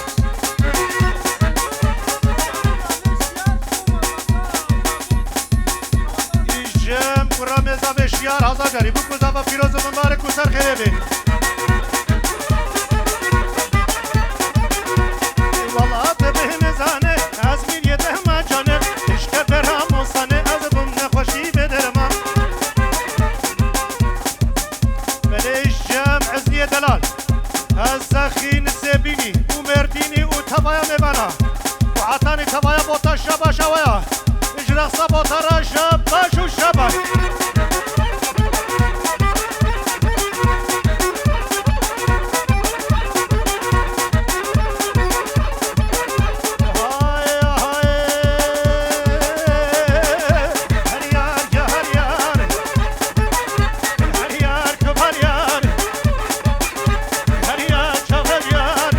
Î cem kurra mêzavê şiyar hezar carî. Bu ku zava pîroz û mibarek û ser xêrê bê. Wela te bêhnizane, ez mîriyê dehma cane, tişke bera mosane, ez bûm nexweşî bê derman. Belê ji cem Ezniyê delal, ez zexî nisê bînî û mêrdînî û tevaya mêvana û hetanî tevaya bota şebaşa we ya. Ji rexsa bota re şebaş û şebaş. Hay, hay. Her yar, ya her yar. Her yar, ku her yar. Her yar, çav her yar.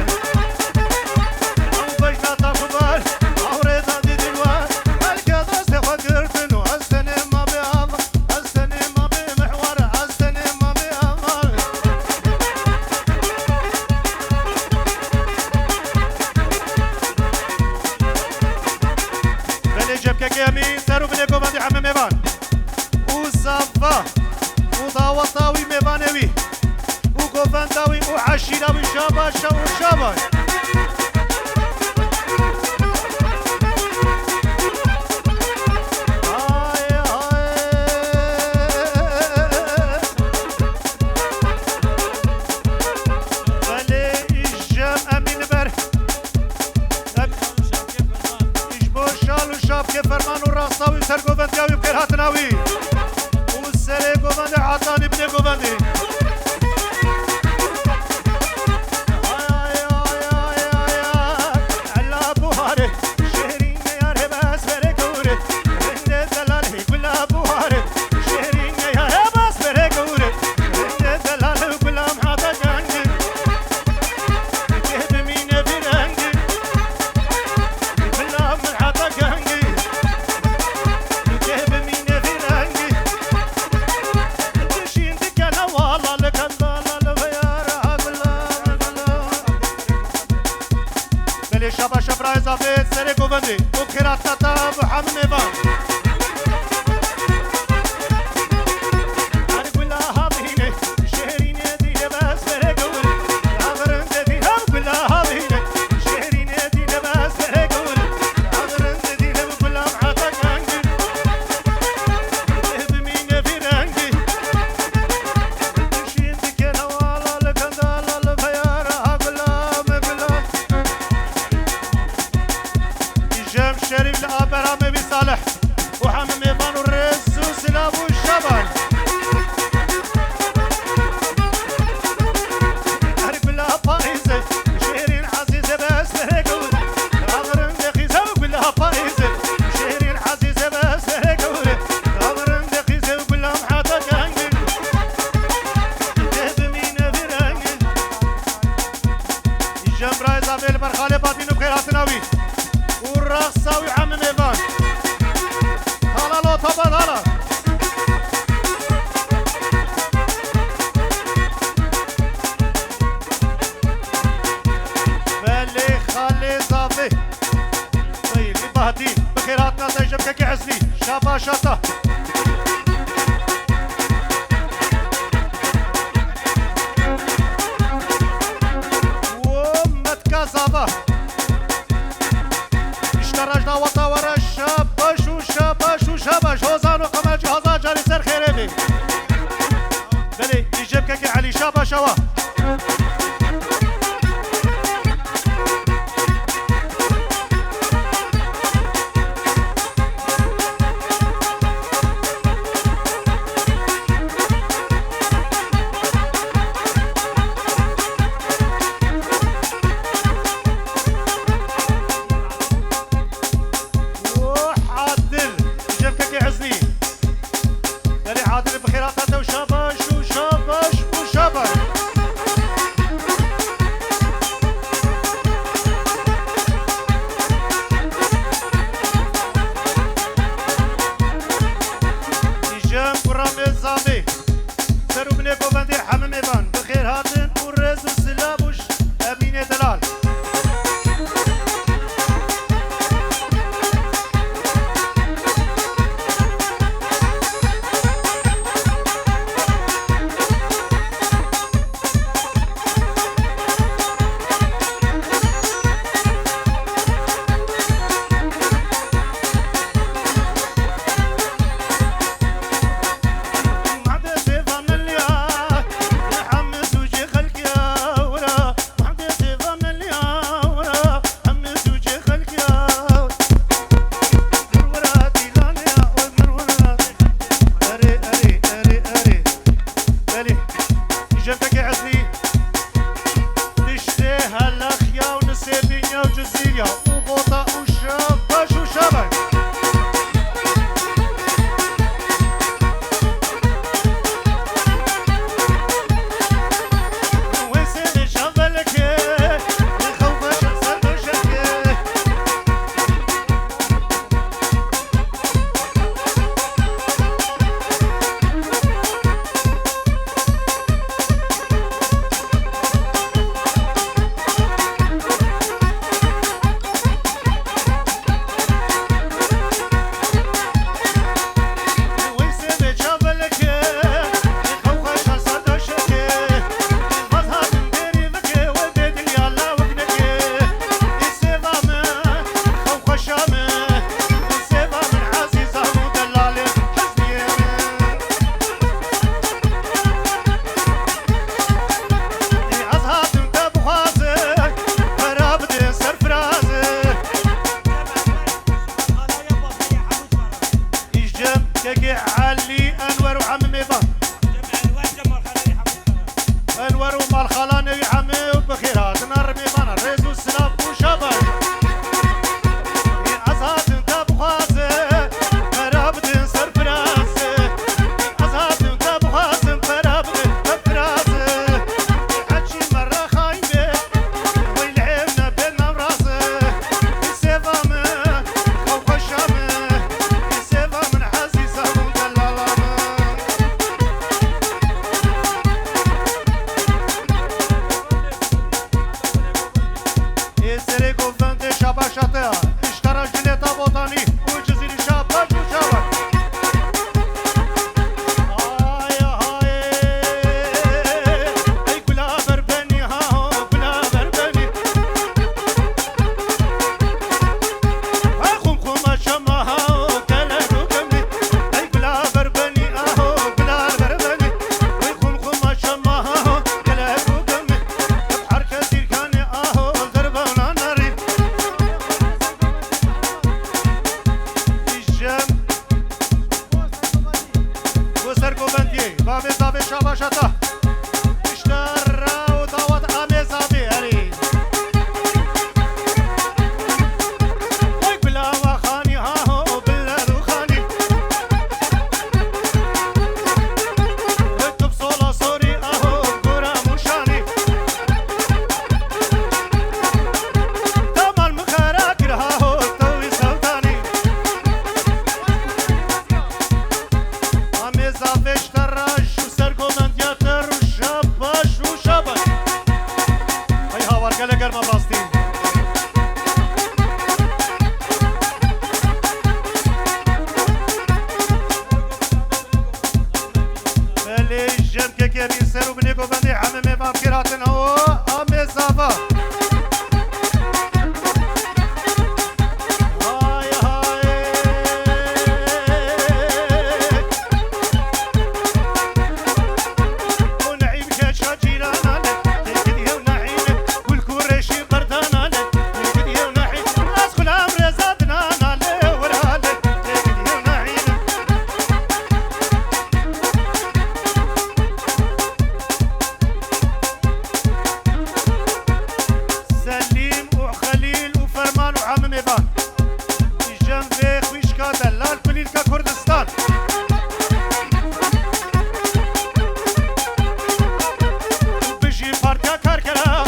Ew bejna ta ku bar, ew rê da dîdin wa. Her ke destê xwe girtin û ez tenê ma bê Allah. Ez tenê ma bê mihwar, ez tenê ma bê Allah. Belê cebkeke hemî ser û binê govendî hemî mêvan. Û zava û Saweta wî, mêvanê wî û govenda wî û eşîra wî, şabaş û şabaş. Ay, ay. Belê îjem Emîn Ber. Ji bo şal û şapkê ferman û rasta wî, sergovendiya wî, xêrhatina wî û serê govendê Etanî binê govendê. Ay, ay, ay, ay, ay, ay. Ela buharê, şêrînê yarê bes berê gewrê. Rindê delalê gula buharê, şêrînê yarê bes berê gewrê. Rindê delalê gula mihata gengê. Tê bimîne vî rengî. Bila min heta gengî. Tê bimîne vî rengî. Tişîn dikene wala li kendala li veyara bila min bila. Belê şabaş e birayê zafê serê govendê û xêrhatina te bi hemî mêvan. Her gula havînê. Şêrînê dîne bes bere gewr, laxirinde dîne gula havîne. Şêrînê dîne bes bere gewr, laxirinde dîne gulam heta kengî. Dê bimîne vî rengî. Şîn dikene wala li kendala li veyara gulam gulam. Îjem Şerîf li Aberamê wî Salih. û hemî mêvan û rêz û silav û şaban. Her gula payîzê, şêrîn ezîzê bes berê gewr. Ramirinde xîze û gula payîzê, şêrîn ezîzê bes berê gewr. Ramirinde xîze û gula heta kengî. Tê bimîne vî rengî. Îjem birayê zafê li ber xalê Batîn û xêrhatina wî û rexsa wî hemî mêvan. Hala lo tapa hala. Belê xalê zafê. Xeyrî Bahdî, bi xêrhatina te ji Kekê Hesnî. Şabaş hata. Wo metka zava. Îşte rajda wata wara şabaş û şabaş û şabaş. Hozan û Qemer cî hazar carî ser xêrê bê. Belê, îceb kekê Elî şabaş awa. Oh, Adil, îceb kekê Hesnî. Belê Adil bi xêrata te û şabaş û şabaş û şabaş. Yekê Elî, Enwer û hemî mêvan. Enwer û malxala newî hemî û bi xêr hatin. Rê mêvana, rêz û silav û şabaş. Ê ez hatim te bixwazim, pera bidin serfiraz. Ê ez hatim te bixwazim, pera bidin serfiraz. Ê heçî me re xayîn bê, wey li hêv nebê navraz. Ê sêva min, xew xweşa min. Ê sêva min, ezîza min, delala min. Ê serê govendê şabaşa te ya. Îştara Cilêta Botanî û Cizîrî şabaş û şabaş. Haye, haye. Ey gula berbenî ha, gula berbenî. Hey xumxuma şema ha, kelek û kemî. Ey gula berbenî aho, gula berbenî. Hey xumxuma şema ha, kelek û kemî. Her kes dîrkanê aho, dervewna nerî. Îjem. Bo sergovendiyê, bavê zavê şabaşa ta. Îşte ra û dawet amê zavê erê. Oy bila wa xanî ha ho, bila du xanî. Oy tu sola sorî aho, gora muşanî. Damal min xera kir ha ho, tewî sevdanî. Amê zavê ji te re ji sergovendiya te rûşa baş, rûşa baş. Hey hawar gelek germa rastî. Belê jem kekerî ser û binê govendê hemê mêvan kir hatin ho, amê zava. Hay hay. O Neîm keça cîrana le, têkid yew Neîm, gul kureşî berdana le, têkid yew Neîm, ez xulam reza dinana le, wira le, têkid yew Neîm. Selîm û Xelîl û Ferman û hemî mêvan. Îjem vê xwîşka delal kulîlka Kurdistan. Bijî Partiya Karkera.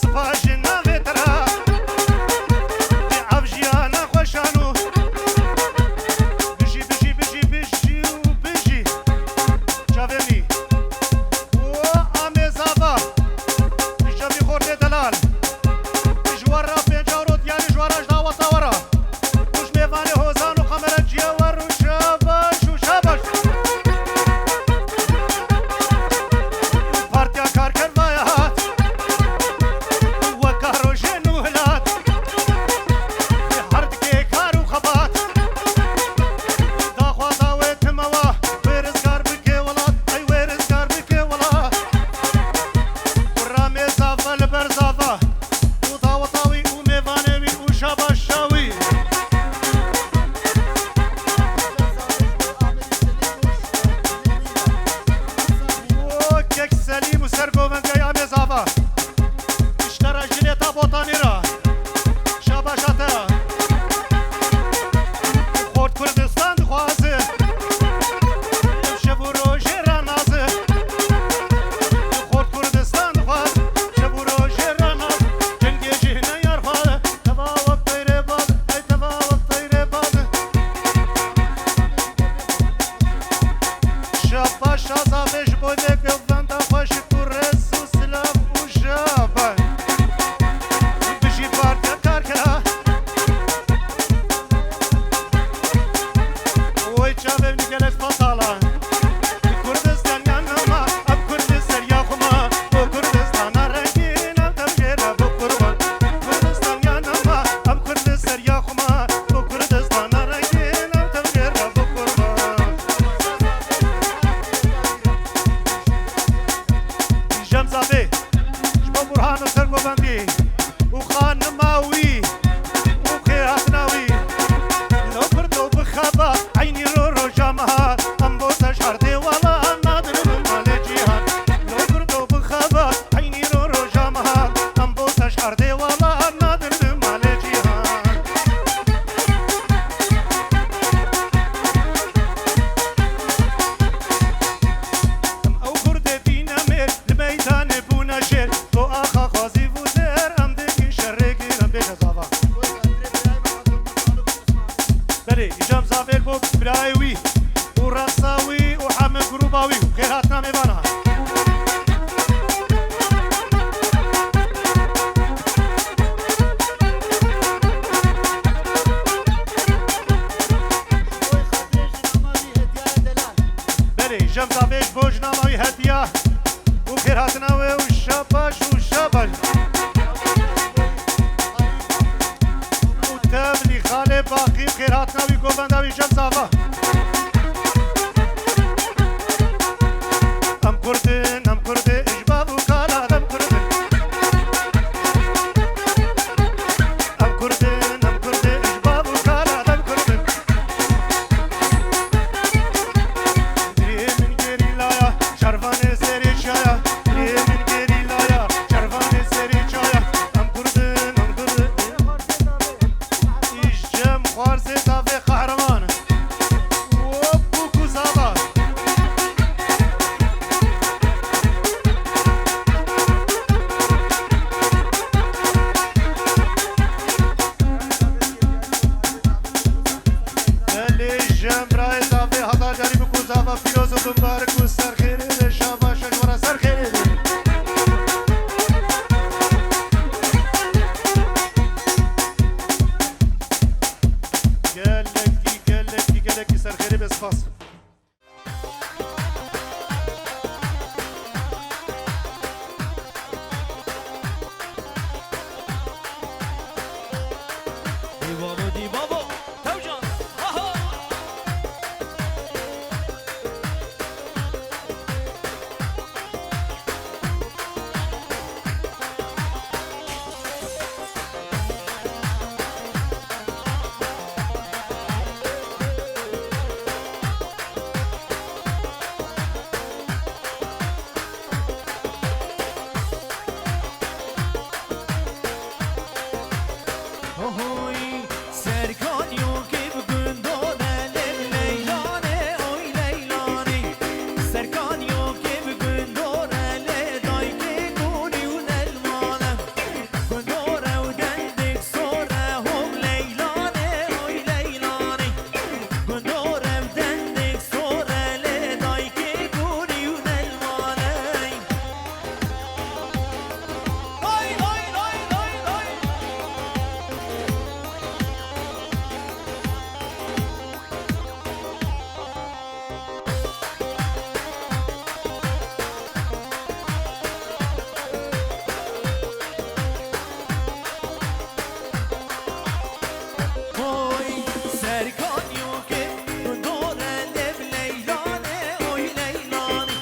Spas ji navê te re. Ev jiyana xweşan û bijî, bijî, bijî, bijî û bijî. Çavê wî. Û amê zava. Ji vî xortê delal. Ji we re pênca euro diyarî ji we re ji daweta we re. Û ji mêvanê hozan û qemere ciya we re û şabaş û şabaş. Partiya Karkervaya hat. Weka rojê nû hilat. Her dikê kar û xebat. Daxwaza wê tim e wa, wê rizgar bike welat, ey wê rizgar bike welat. Ramê zava li ber zava, û daweta wî û mêvanê wî û şabaşa wî. Û kek Selîm û sergovendiyê Amê Zava. Îşte re jinê ta botanî re. Şabaşa te re. Xort Kurdistan dixwaze. Şev û rojê re naze. Xort Kurdistan dixwaze. Şev û rojê re naze. Cengê jî hine yar xwaze. Teva wek peyrê baz, ey teva wek peyrê baz. Şabaşa Zafê ji bo vê govenda xweşik û rêz û silav û şaban. Bijî Partiya Karkera. Oy çavê min gelek spatala. Kurdistan yanıma, ev Kurd li ser ya xwe ma. O Kurdistana rengîn, ev dev jê re bi qurban. Kurdistan yanıma, ev Kurd li ser ya xwe ma. O Kurdistana rengîn, ev dev jê re bi qurban. Jem Zafê, ji bo Burhan û sergovendî û xanima wî û xêrhatina wî. Lo pirdo bixeba. Birayê wî û reqsa wî û hemî grûba wî û xêrhatina mêvana. Belê, Cem Zafê ji bo jinama wî hediya û xêrhatina wê û şabaş û şabaş. Û tevlî xalê Baqî û xêrhatina wî govenda wî Cem Zafa. Em Kurd in, em Kurd in, ji bav û kala em Kurd in. Em Kurd in, em Kurd in, ji bav û kala em Kurd in. Dirê min gerîlaya, şervanê serê çaya. Dirê min gerîlaya, şervanê serê çaya. Em Kurd in, em Kurd in. Îş cem xwarzê tavê qehreman. Hop, bûk û zava. Belê, jem birayê zafê hezar carî bûk û zava pîroz û bimbarik û ser xêrê be, şabaş e ji we re ser xêrê be. Gelekî, gelekî, gelekî ser xêrê be, spas. Dî babo, dî babo, Tewcan, aha! Ohoy, Serkan yok ev gundore leylanê, oy leylanê. Serkan yok ev gundore le dayke gurî û nelmane. Gundore û dendik sore hov leylanê, oy leylanê. Gundore û dendik sore le dayke gurî û nelmane. Oy, oy, oy, oy, oy. Oy, Serkan yok e, gundore lev leylane, oy leylane.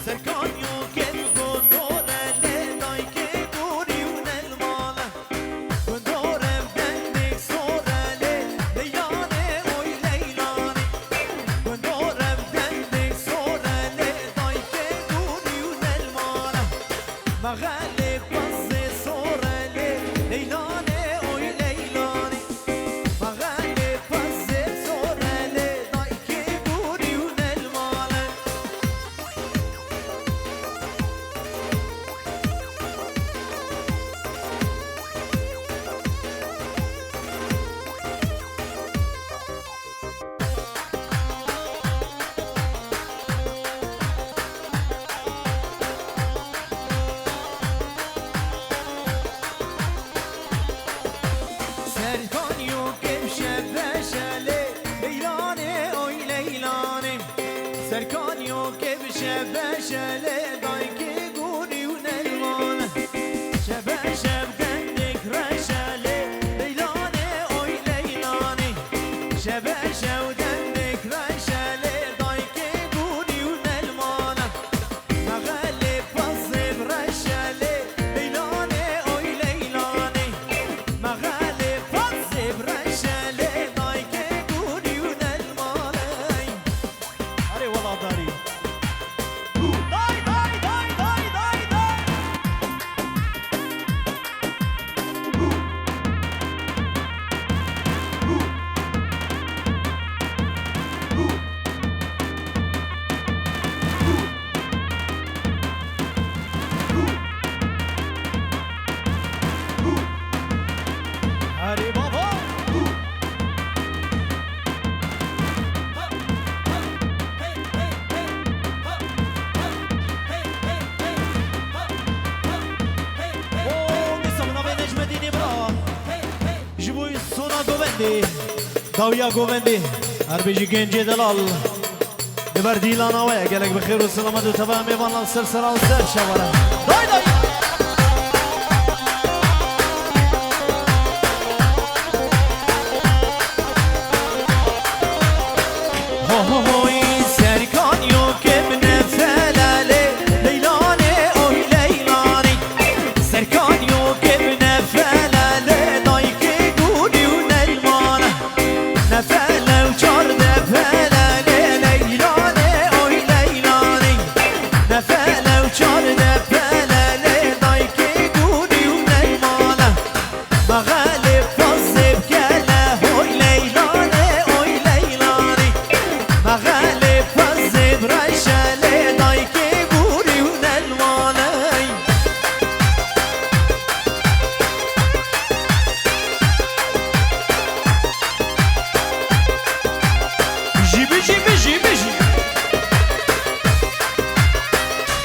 Serkan yok e, gundore le dayke gurî û nelmane. Gundorem dendik sorele, leylane oy leylane. Gundorem dendik sorele, dayke gurî û nelmane. Mexelê pezê sorele, leylane oy leylane. Mexelê pezê sorele, dayke gurî û nelmane. Serkan yok ev şebeşele, leylane oy leylane. Serkan yok ev şebeşele, dayke gurî û nelmane. Şebe şev gendik reşele, leylane oy leylane. Şebe şev gendik reşele, dayke gurî û nelmane. Mexelê pezê bi reşelê, leylane oy leylane. Mexelê pezê bi reşelê, dayke gurî û nelmane. Erê weladarî. Day, day, day, day, day, day. Dawiya govendê, her bijî gencê delal. Li ber dîlana we gelek bi xêr û selamet û teva mêvan li ser sera û ser çavara. Day day! Ho ho hoy, Serkan yo ke min felalê, Leylanê oy Leylanê. Serkan yo ke min felalê, dayke gûlî û nelmana. Nefele û çarde pele lê Leylanê, oy Leylanê. Nefele û çarde pele lê dayke gûlî û neymane. Mexelê pazê bikele, oy Leylanê, oy Leylanê. Mexelê pazê bireşe lê dayke gûlî û nelmane. Bijî, bijî, bijî, bijî.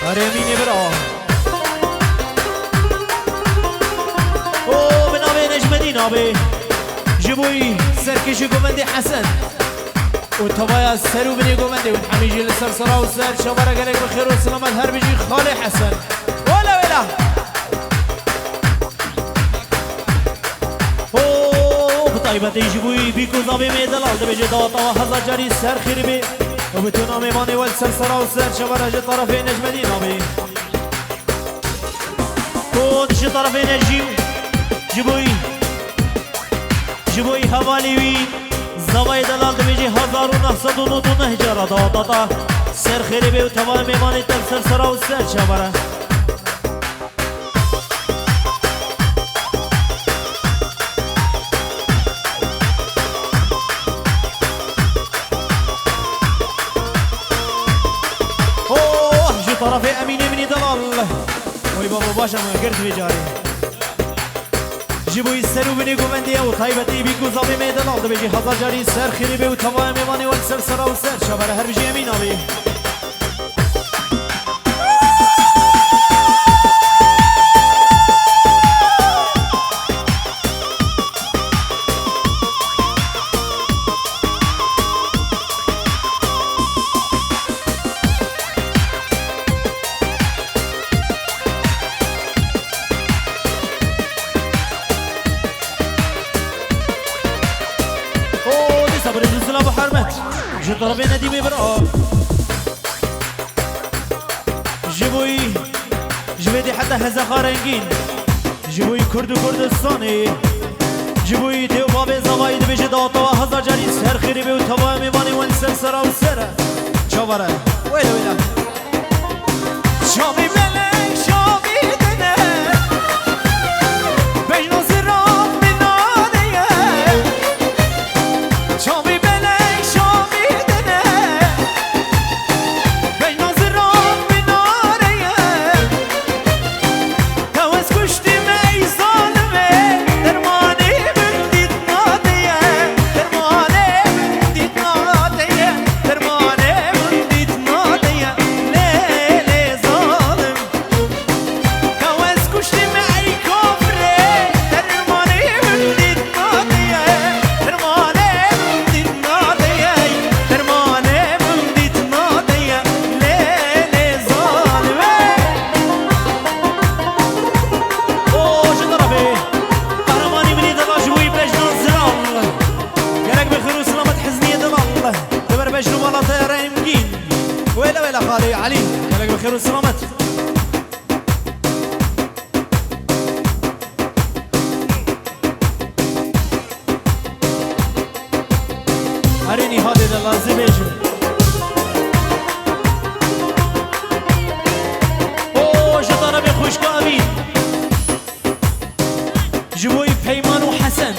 Erê Emînê bira. O, bi navê Necmedîn abê. Ji bo wî serkêşî govendê Hesen. Û tevaya ser û binê govendê û hemî jî li ser sera û ser çavara gelek bi xêr û selamet her bijî xalê Hesen. Wela wela. Û bi taybetî ji bo wî bîk û zavê me delal dibêje dawata we hezar carî ser xêrî bê. Û bi tûna mêvanê we li ser sera û ser çavara ji tarafê Necmedîn abê. Û ji tarafê Necîm, ji bo wî, ji bo wî hevalê wî, zavayê delal dibêje hezar û neh sed û nod û neh cara dawata te ser xêrê bê û tevayê mêvanê te li ser sera û ser çavara. Oh, ji tarafê Emînê min î delal. Oy baba, baş e, me girt vê carê. Ji bo wî ser û binê govendê ye û taybetî bîk û zavê me delal dibêje hezar carî ser xêrê bê û tevaya mêvanê we li ser sera û ser çavara her bijî Emîn abî. O, dîsa birêz û silav û hermet. Ji tarafê Nedîmê bira. Ji bo wî, ji vê dê heta hezexa rengîn. Ji bo wî Kurd û Kurdistanê. Ji bo wî dê û bavê zavayî dibêje dawata we hezar carî ser xêrê bê û tevaya mêvanê we li ser sera û ser e. Çavara. Wêle wêle. Çavî belek, çavî dine. Bejno ziran min nade ye. Çavî belek, çavî dine. Bejno ziran min nade ye. Tewes kuştî me ey zalime, dermanê min dît nadeye, dermanê min dît nadeye, dermanê min dît nadeye, lê lê zalim. Tewes kuştî me ey kafirê, dermanê min dît nadeye, dermanê min dît nadeye, dermanê min dît nadeye, lê lê zalime. O ji tarafê qehremanî min î delal ji bo wî Bejna Ziral. Gelek bi xêr û selamet hizniye delal. Li ber bejn û mala te remgîn. Wêle wêle xalê Elî. Gelek bi xêr û selamet. Erê Nîhadê delal zî bêjim. O ji tarafê xwişka Emîn. Ji bo wî Peyman û Hesen.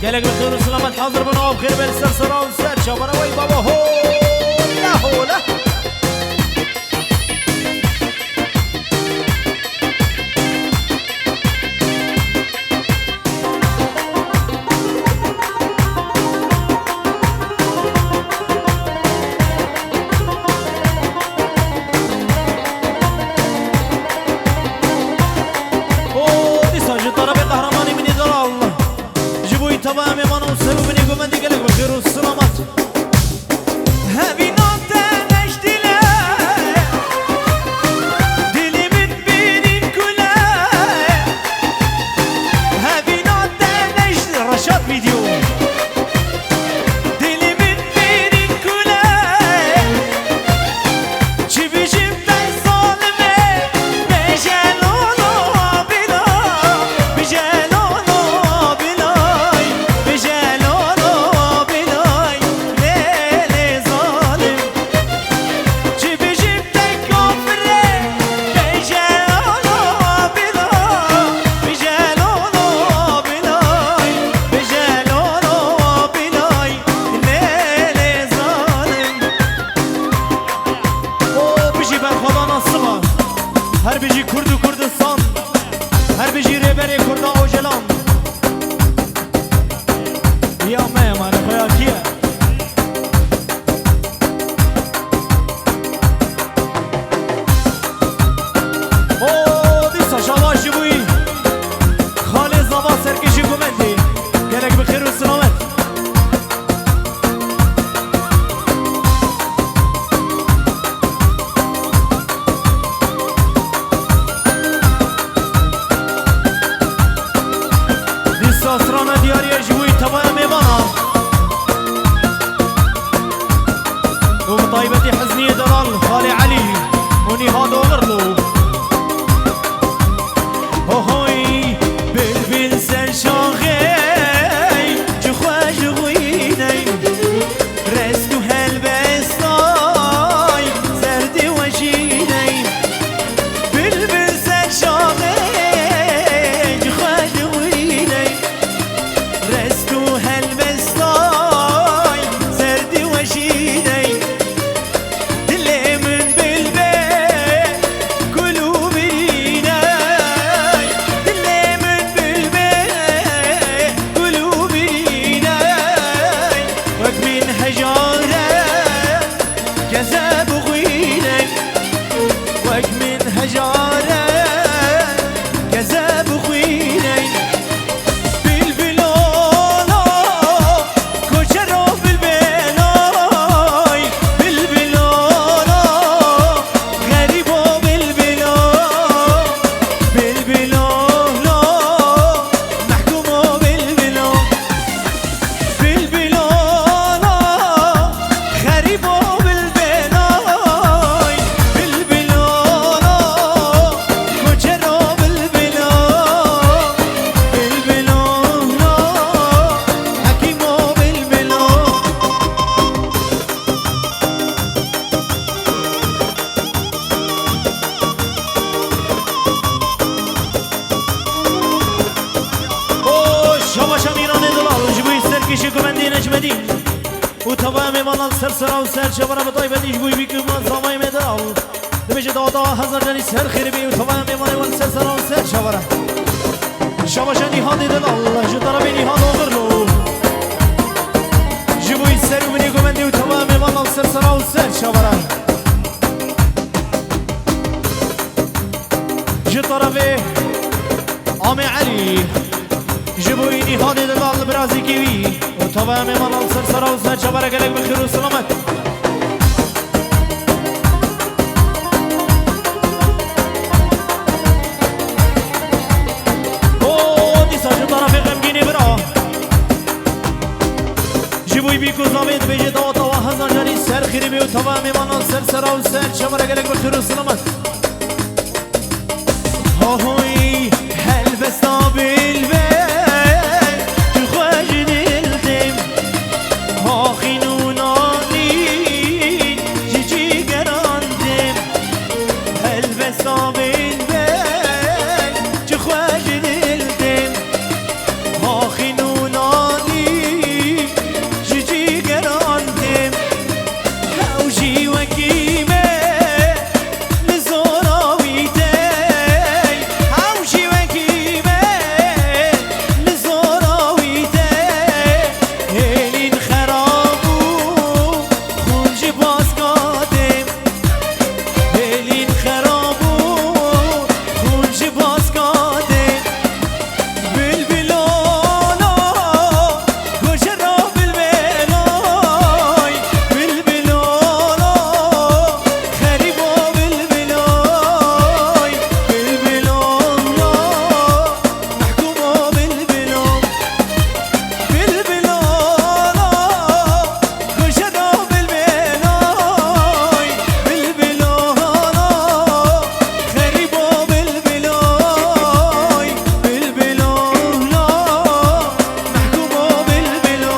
Gelek bi xêr û selamet hazir bin, av xêr be li ser sera û ser çavara wey baba. Hola hola. O, dîsa ji tarafê qehremanê min ê delal. Ji bo wî tevaya mêvan û ser û binê Taybetî Hizniyê Delal, Xalê Elî û Nîhad Oxirlo. Hohoy, bilbil ser şaxê, ji xwe ji xwîney, rest û helbestay, zerdê wejîney. Bilbil ser şaxê, ji xwe ji xwîney, rest û helbestay, zerdê wejîney. Dilê min bilbe, gul û birîney. Dilê min bilbe, gul û birîney. Wek min hejare, keze bixwîney. Wek min hejare, keze bixwîney. Bilbilo, koçero bilbilo, bilbilo, xerîbo bilbilo, bilbilo, mehkûmo bilbilo. Bilbilo, xerîbo bilbilo, bilbilo, koçero bilbilo, bilbilo, hekîmo bilbilo. O şabaşa Mîranê Dilal, ji bo serkêşê guvendê Necmedîn û tevaya mêvanan ser sera û ser çavara, bi taybetî ji bo bîk û man zavayê me Dilal. Dibêje dawa dawa hezar carî ser xêrê bê û tevaya mêvanê wan ser sera û ser çavara. Şabaşa Nîhadê Dilal, ji tarafê Nîhad Oxirlo. Ji bo ser û binê guvendê û tevaya mêvanan ser sera û ser çavara. Ji tarafê Amê Elî, ji bo Nîhadê Dilal, birazîkê wî û tevaya mêvanan ser sera û ser çavara, gelek bi xêr û selamet. O dîsa ji tarafê xemgînê bira. Ji bo bîk û zavê dibêje dawa dawa hezar carî ser xêrê bê û tevaya mêvanan ser sera û ser çavara, gelek bi xêr û selamet. Hohoy, helbesta bilbel, tu xwe ji dil tim. Axîn û nanî ji cîgeran tim. Helbesta bilbel, tu xwe ji dil tim. Axîn û nanî ji cîgeran tim. Ew jî wekî me, li zora wî tey. Ew jî wekî me, li zora wî tey. Hêlîn xerab bû, xûn ji baska têm. Hêlîn xerab bû, xûn ji baska têm. Bilbilo, gojero bilbilo, bilbilo, xerîbo bilbilo, bilbilo, mehkûmo bilbilo, bilbilo. Gojero bilbiloy, bilbilo holo, xerîbo bilbiloy, bilbilo holo, mehkûmo bilbilo.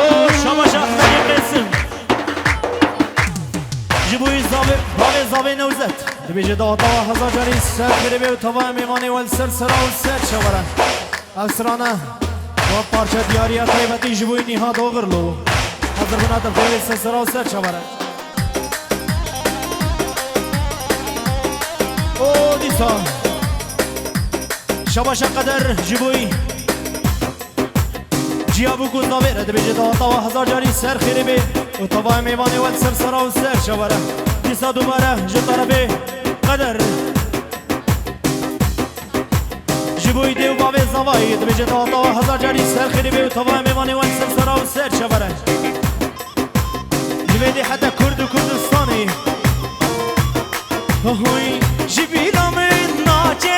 O şabaş Ahmedê Qêsim. Ji bo wî zavê, bavê zavê Newzet. Dibêje dawa dawa hezar carî ser xêrê bê û tevaya mêvanê we li ser sera û ser çavara. Ev strana, we parça diyariya taybetî ji bo wî Nîhad Oxirlo. Hezir bina te xêrê ser sera û ser çavara. O dîsa. Şabaşa Qeder ji bo wî. Ciya bû ku zavê re dibêje dawa dawa hezar carî ser xêrê bê û tevaya mêvanê we li ser sera û ser çavara. Dîsa dubare ji terefê Qeder. Ji bo wî dê û bavê zavayê dibêje dawa dawa hezar carî ser xêrê bê û tevaya mêvanê we li ser sera û ser çavara. Ji vê dê heta Kurd û Kurdistanê. Hoy, ji bîra min naçe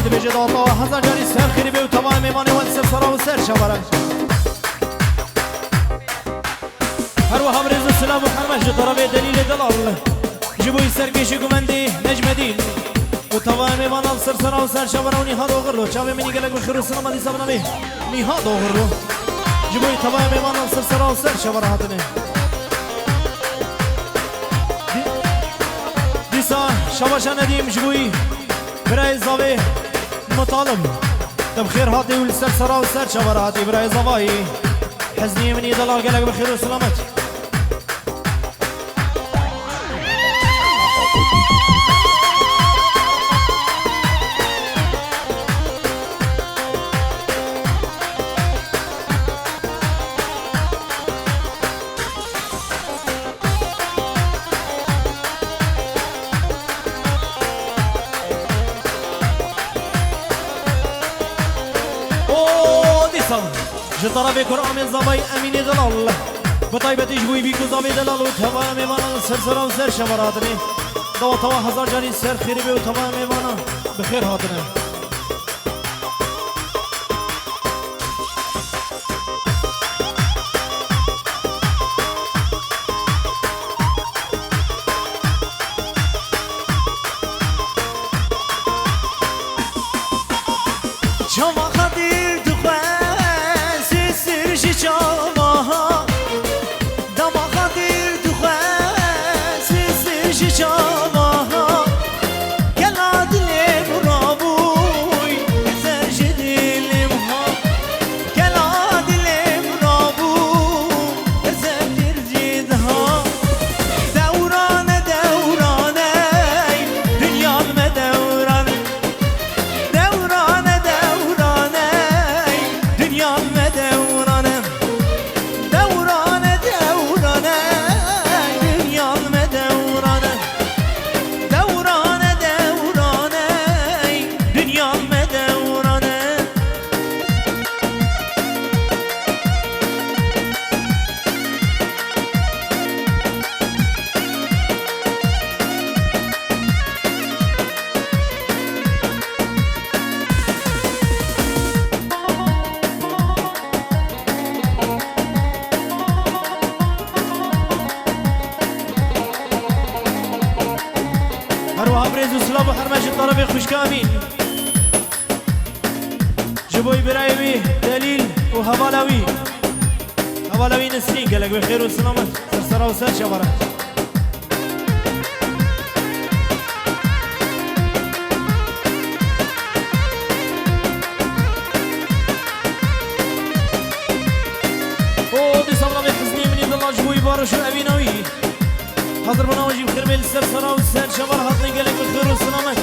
Dibêje dawata hezar carî ser xêrî bê û tevaya mêvanê wan ser sera û ser çavara. Her wiha bi rêz û silav û hurmet ji tarafê Delîlê Delal, ji bo serkêşî guvendê Necmedîn û tevaya mêvanan ser sera û ser çavara û Nîhad Oxirlo. Çavê min ê gelek bi xêr û silamet dîsa bi navê Nîhad Oxirlo. Ji bo tevaya mêvanan ser sera û ser çavara hatine. Dî-, dîsa şabaşa Nedîm ji bo birayê zavê Mutalib. Te bi xêr hatî û li ser sera û ser çavara hatî birayê zavayî. Hezniyê min ê delal gelek bi xêr û silamet. O dîsa ji tarafê Kuramê zavayî Emînê Delal, bi taybetî ji bo Bîk û zavê Delal û tevaya mêvanan ser sera û ser çavara hatine. Dawa tewa hezar carî ser xêrî bê û tevaya mêvanan bi xêr hatine. Çava xatir dixwe sisir ji çava. Dama xatir dixwe sisir ji çava. Kela dilê min rabûy, ser ji dilê min ha. Kela dilê min rabû, zefir jî diha. Dewrane, dewrane, dinya li me dewrane. Dewrane, dewrane, dinya li me dewrane. Dewrane, dewrane, dinya li me dewrane. Dewrane, dewrane, dinya li me dewrane. Her wiha bi rêz û silav û hurmet ji tarafê xwişka Emîn. Ji bo birayê wî Delîl û hevala wî, hevala wî Nesrîn gelek wê xêr û silamet ser sera û ser çavara. O dîsa bi navê Hezniyê min ê delal ji bo wî Baroş û evîna wî. Hazir bûna wê jî bi xêr bê li ser sera û ser çavara hatine gelek bi xêr û silamet.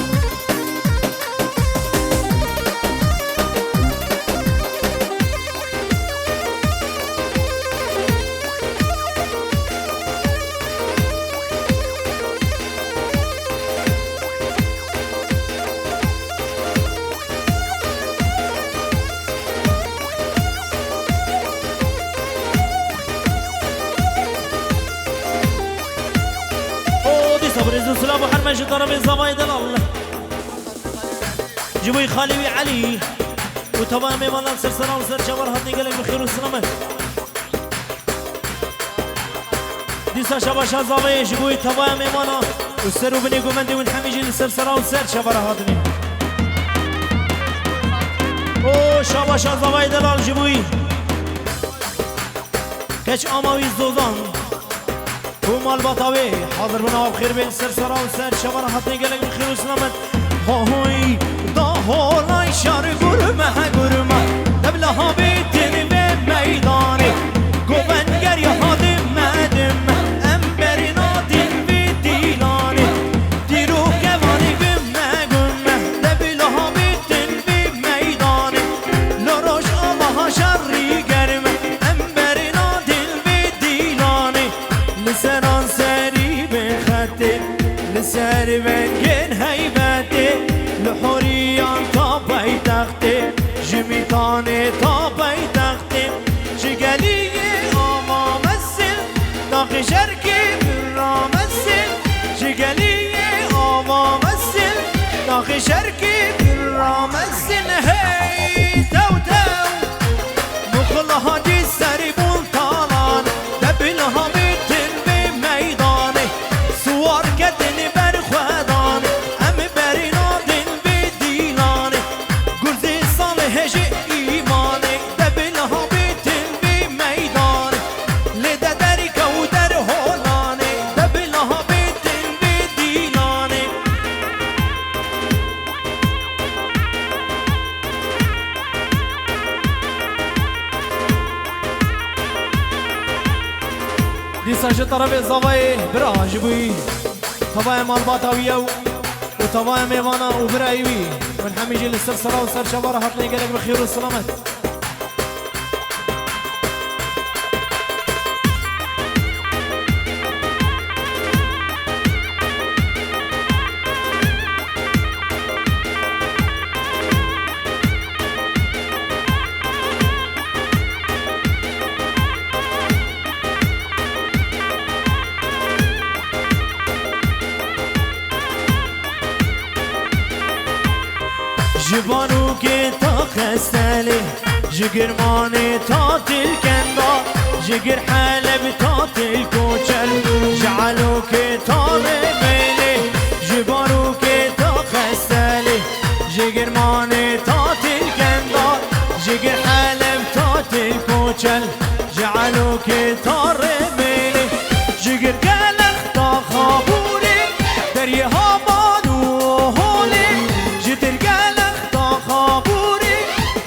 O dîsa bi rêz û silav û hurmet ji tarafê zavayê delal. Ji bo xalê wî Elî û tevaya mêvanan ser sera û ser çavara hatine gelek bi xêr û silamet. Dîsa şabaşa zavayê ji bo tevaya mêvana û ser û binê guvendê win hemî jî li ser sera û ser çavara hatine. O şabaşa zavayê delal ji bo wî. Keç ama wî Zozan û malbata wê hazir bûna û bi xêr bên ser sera û ser çavara hatine gelek bi xêr û silamet. Hoy, da holay şar gurme, gurme. Debla habêtin vê meydanê. Govend geriya ha dime, dime. Em berîna din vê dîlanê. Dîrok kevanê gume, gume. Debla habêtin vê meydanê. Lo roj ama ha şerî germe. Em berîna din vê dîlanê. Li seran serî bên xetê, li ser vengên heybetê, li horiyan ta paytextê, ji Mîtanê ta paytextê, ji geliyê ava mesil, daxê şerkê birra mesil, ji geliyê ava mesil, daxê şerkê birra mesil. Ji terefê zavayê bira ji bo wî tavaya malbata wî ye û tavaya mêvana û birayê wî. Hûn hemî jî li ser sera û ser çava re hatine gelek bi xêr û selamet. Ji Banûkê ta Xestelê, ji Girmanê ta Tilkenda, ji Gir Heleb ta Til Koçer, ji Elokê ta Rêmêlê, ji Banûkê ta Xestelê, ji Girmanê ta Tilkenda, ji Gir Heleb ta Til Koçer, ji Elokê ta Rêmêlê, ji Gir Gelex ta Xabûrê, Deriyê Haban û Holê, ji Tirgelex ta Xabûrê,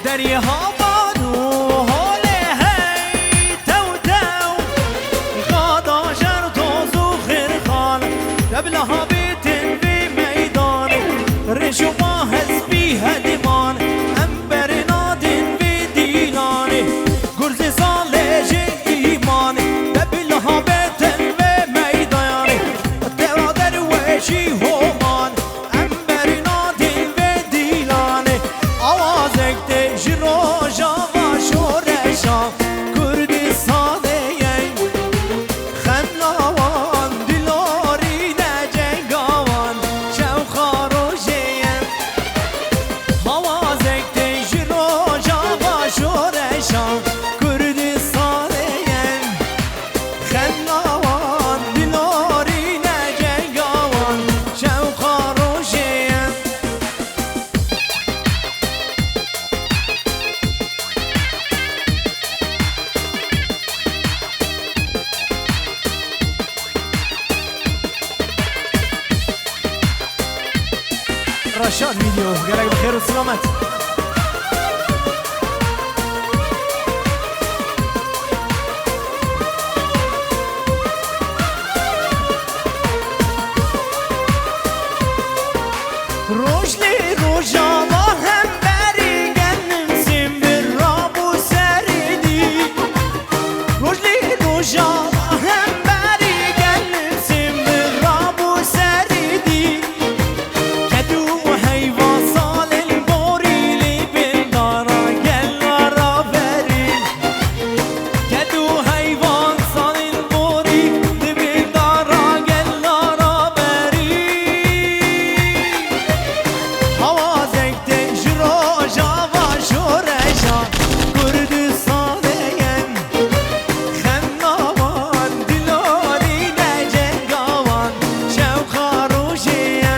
Deriyê Haban û Holê, hey, tew, tew. Xada jer toz û xirxan, de bila habêtin vê meydanê. Rêş û ba hespî hediman, em berê nadin vê dîlanê. Gurzê salê jê îmanê, de bila habêtin vê meydanê. Tera derweşî homan, em berî nadin vê dîlanê. Awazek tê ji Rojava şoreşa Kurdistanê ye. Xemla wan dilorîne, cenga wan şewqa rojê ye. Awazek tê ji Rojava şoreşa Kurdistanê ye. Xemla wan dilorîne, cenga wan şewqa rojê ye. Reşad Video, gelek bi xêr û selamet. Roj li Rojava hemberî, genim sembir rabû serî dî. Roj li Rojava hemberî, genim sembir rabû serî dî. Ked û heyva salên borî, li bin dara gela raberî. Ked û heyvan salên borî, li bin dara gela raberî. Awazek tê ji Rojava şoreşa Kurdistanê ye. Xemla wan dilorîne, cenga wan şewqa rojê ye.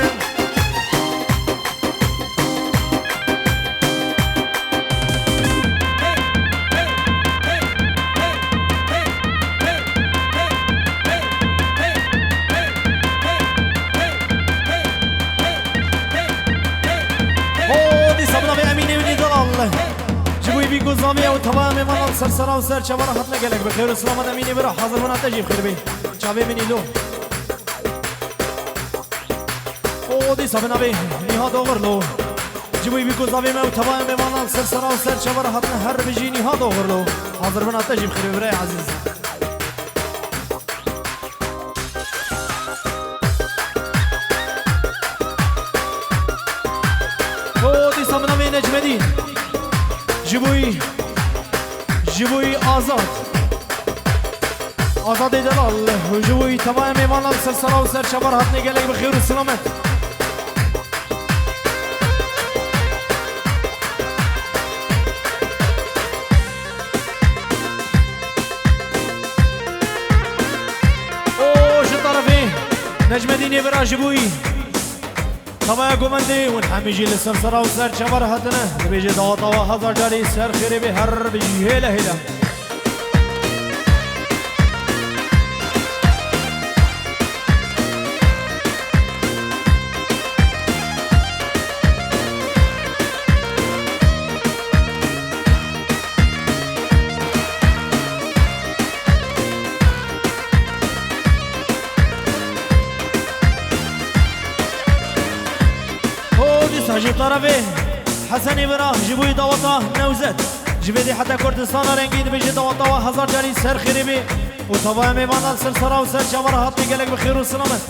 Ho, dîsa bi navê Emînê Winî Delal. Ji bo wî bî ku zavê ew tavaya mêvanan ser sera û ser çava re hatine gelek bi xêr û selamet Emînê bira hazir bûna te jî bi xêr bê. Çavê min îlo. O dîsa bi navê Nîha Doxirlo. Ji bo wî bî ku zavê me û tevaya mêvanan ser sera û ser çava re hatine her bijî Nîha Doxirlo. Hazir bûna te jî bi xêr bê birayê ezîz. O dîsa bi navê Necmedîn. Ji bo wî, ji bo wî Azad. Azadê Delal, ji bo wî tevaya mêvanan ser sera û ser çava re hatine gelek bi xêr û selamet. O ji terefê Necmedînê bira ji bo wî. Tavaya govendê, hûn hemî jî li ser sera û ser çava re hatine. Dibêje dawa tawa hezar carî ser xêrê bê her bijî hêle hêle. Ji tarafê Hesenê Bira ji bo daweta Newzet. Ji vê dê heta Kurdistana rengîn dibêje daweta we hezar carî ser xêrê bê û tavaya mêvanan ser sera û ser çava re hatine gelek bi xêr û silamet.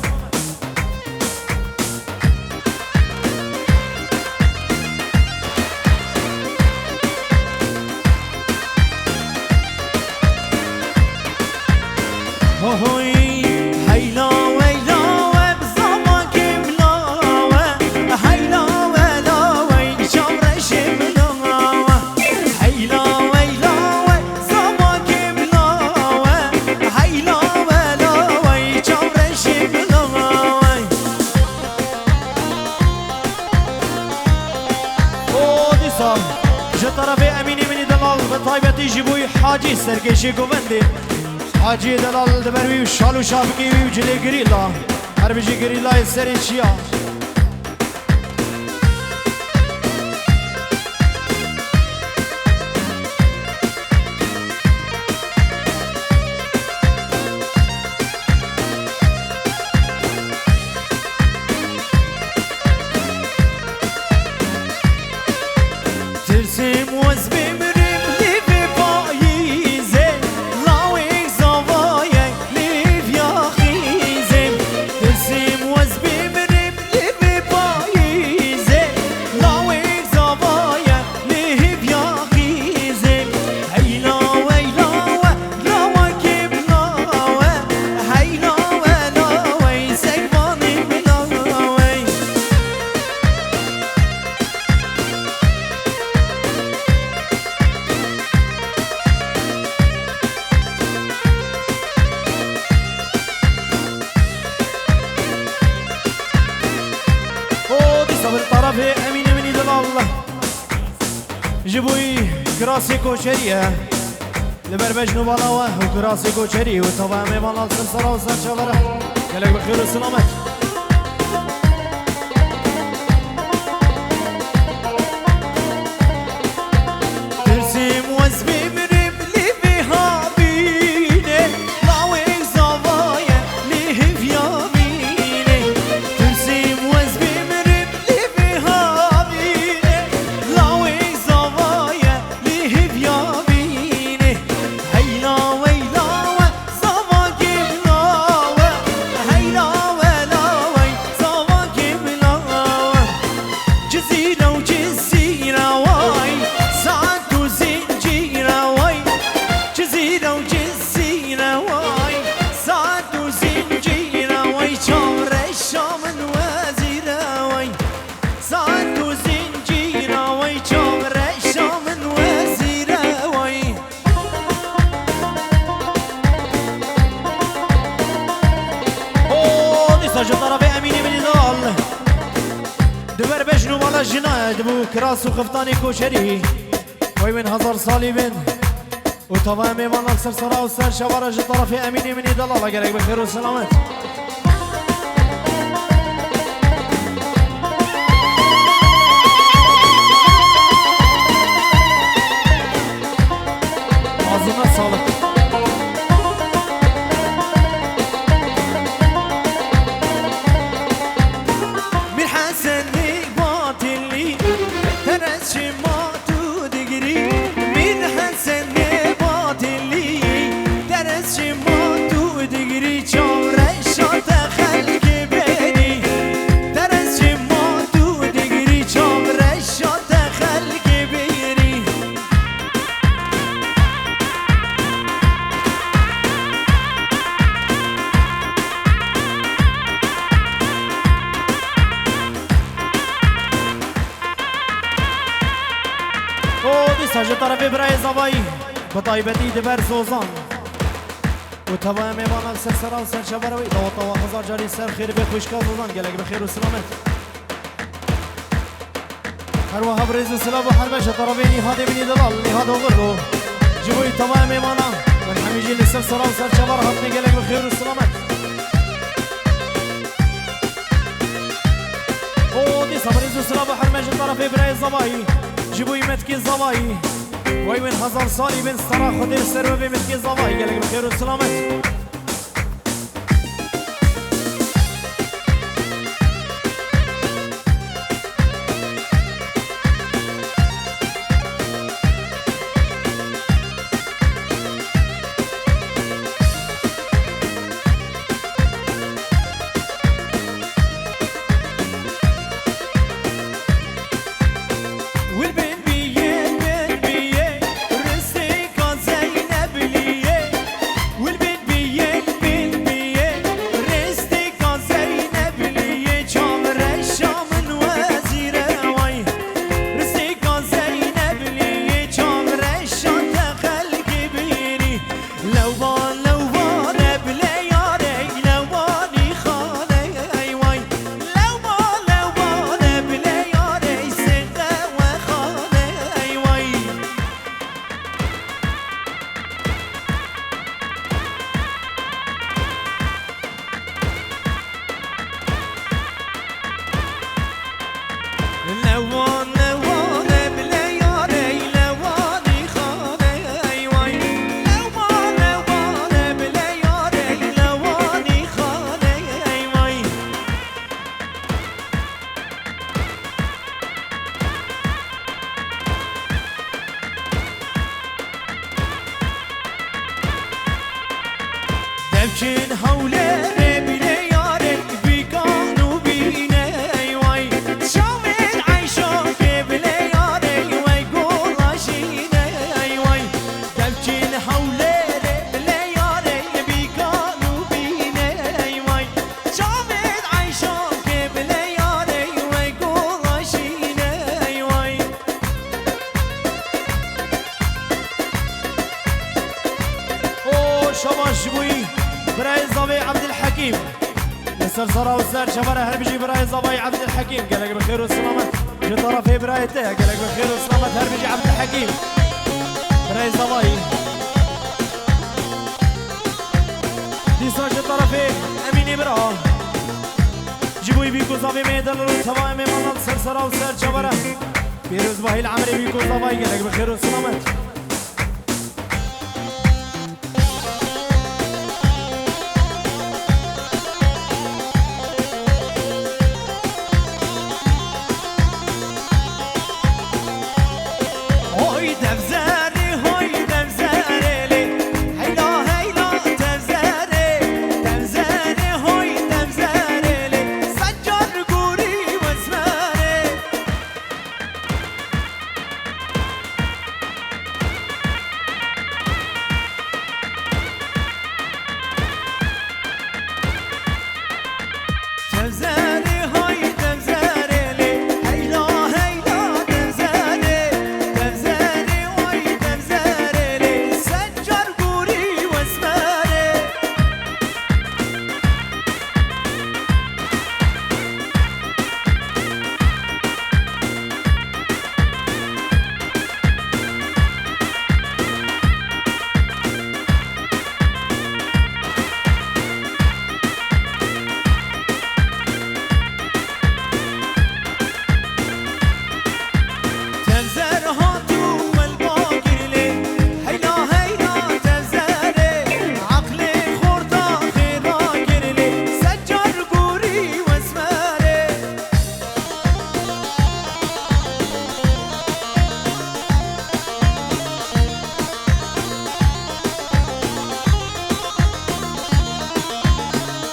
Hoy, heyla weyla we bi zavankê min lawe, heyla wela we bi çavreşê min lawe. Heyla weyla we zavankê min lawe, heyla wela we çavreşê min lawe. O dîsa ji tarafê Emînê min î delal, bi taybetî ji bo Hacî serkêşê govendê. Hacî delal di ber wî û şal û şapikê wî û cilê girîla. Her bijî girîlayê serê çiya. Tirsim wez bimrim li vê payîzê, lawê zavayê li vya xîzê. Tirsim wez bimrim li vê payîzê, lawê zavayê li vya xîzê. Heyla weyla we, lawa kim lawe, heyla wela wey sekvanî min lawe. O dîsa bi tarafê Emînê min î delal. Ji bo wî kirasê koçerî ye. Li ber bejn û bala we û kirasê koçerî û tava em ê bala li ser sera û ser çavara. Gelek bi xêr û silamet. Tirsim wez bimrim li vê havînê, lawê zavaye li hivya mînê. Tirsim wez bimrim li vê havînê, lawê zavaye li hivya mînê. Heyla weyla we, zava gimla we, heyla wela wey, zava gimla we. Cizîre û cizîre wey, saet û zincîre wey. Cizîre û cizîre wey, saet û zincîre wey, çavreşa min wezîre wey. Saet û zincîra wey, çavreşa min wezîre wey. O, dîsa ji tarafê Emînê min î dal. Di ber bejn û bala jina ye, di bo kiras û xiftanê koçerî. Wey min hezar salî bin. Û tavaya mêvanan ser sera û ser çavara ji tarafê Emînê min î delala gelek bi xêr û selamet. Ağzına sağlık. Mir Hesen Batilî, teres çima tu digirî, Mîr Hesen Batilî, teres çima tu digirî, çavreşa te xelkê berî, teres çima tu digirî, çavreşa te xelkê berî. O, dîsa ji tarafê birayê Zavayî, bi taybetî di ber Zozan û tevaya mêvanan ser sera û ser çavara wî, daweta we hezar carî ser xêr bê xwişka Zozan, gelek bi xêr û silamet. Her wiha bi rêz û silav û herme ji tarafê Nîhadê min î delal, Nîhad Oxirlo. Ji bo tevaya mêvanan, min hemî jî li ser sera û ser çavara hatine gelek bi xêr û silamet. O, dîsa bi rêz û silav û herme ji tarafê birayê Zavayî, ji bo Metkê Zavayî. Wey wên hezar salî bin, stara Xwedê li ser we bê Metkê Zavayî, gelek bi xêr û silamet. Çin hewlêrê bîlê yarê, bîkan û bîney way. Çavên eyşokê bilê yarê, wey golaşîney way. Devçin hewlêrê bilê yarê, bîkan û bîney way. Çavên eyşokê bilê yarê, wey golaşîney way. O şabaş ji bo birayê zavê Ebdilhekîm. Li ser sera û ser çavara her bijî birayê zavayî Ebdilhekîm. Gelek bi xêr û selamet. Ji tarafê birayê te gelek bi xêr û selamet her bijî Ebdilhekîm. Birayê zavayî. Dîsa ji tarafê Emînê bira. Ji bo bîk û zavê me delal û teva em ê mala li ser sera û ser çavara. Pîrozbahî li emirê bîk û zavayî gelek bi xêr û selamet. Hoy devzerê, hoy devzerê lê, heyla heyla devzerê, devzerê, hoy devzerê lê, secar gorî wezmerê. Tevzerê hay tevzerê lê, heyla heyla tevzerê, tevzerê way tevzerê lê, secar gorî wezmerê. Tevzer hat û welba kir lê, heyla heyla tevzerê, eqlê xorta xêra kir lê, secar gorî wezmerê.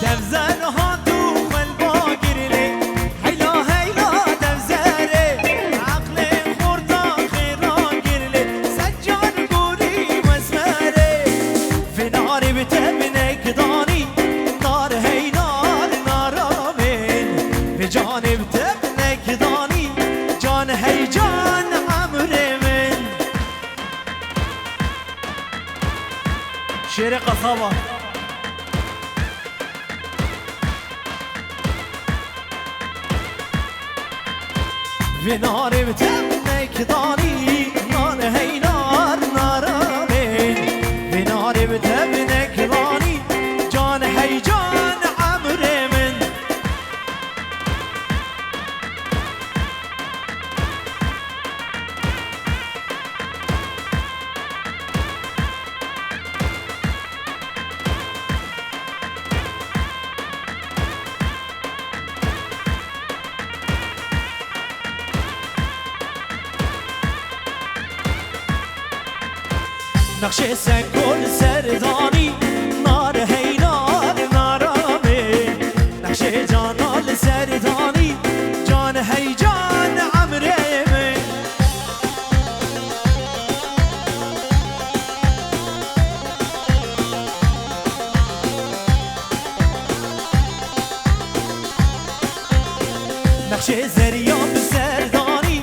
Devzer hat û xelba girilê, heyla heyla devzerê, eqlê xorta xêra girilê, secar gorî wezmerê. Vê narê bi te binek danî, nar hey nar nara min. Vê canê bi te binek danî, can hey can emrê min. Şêrê qesaba. Vê narê bi te binek danî, nan hey nar nara min. Vê narê bi te binek danî, can hey can emrê min. Nexşê seko li ser danî, nar hey nar nara min. Nexşê cana li ser danî, can hey can emrê min. Nexşê zeriya bi ser danî,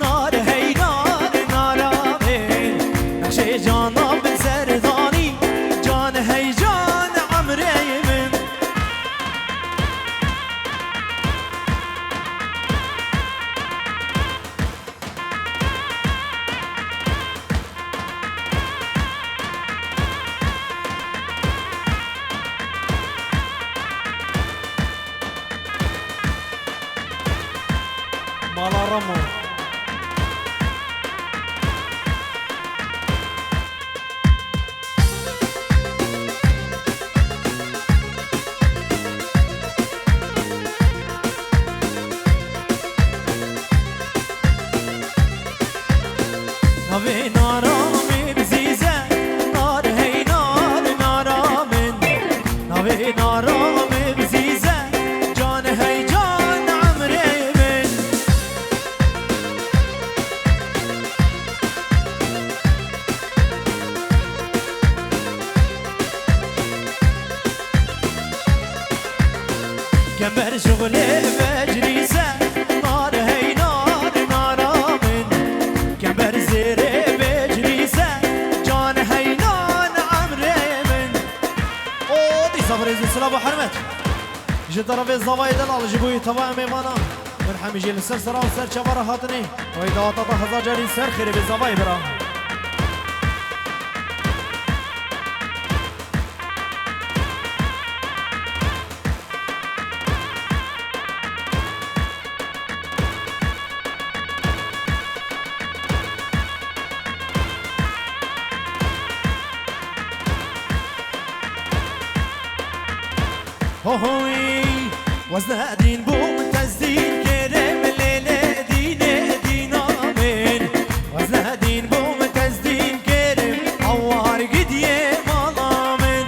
nar hey nar nara min. Nexşê cana bi ser danî, can hey can emrê min. Mala Ramo. Navê nara min bizîze, nar hey nar nara min. Di tarafê zavayê delal ji bo tevaya mêvana. Min hemî jî li ser sera û ser çava re hatinê. Wê dawata te hezar carî ser xêrê bê zavayê bira. Hohoy, wezne dîn bûm tezdîn kerim lêlê dînê dîna min. Wezne dîn bûm tezdîn kerim hawar gidiye mala min.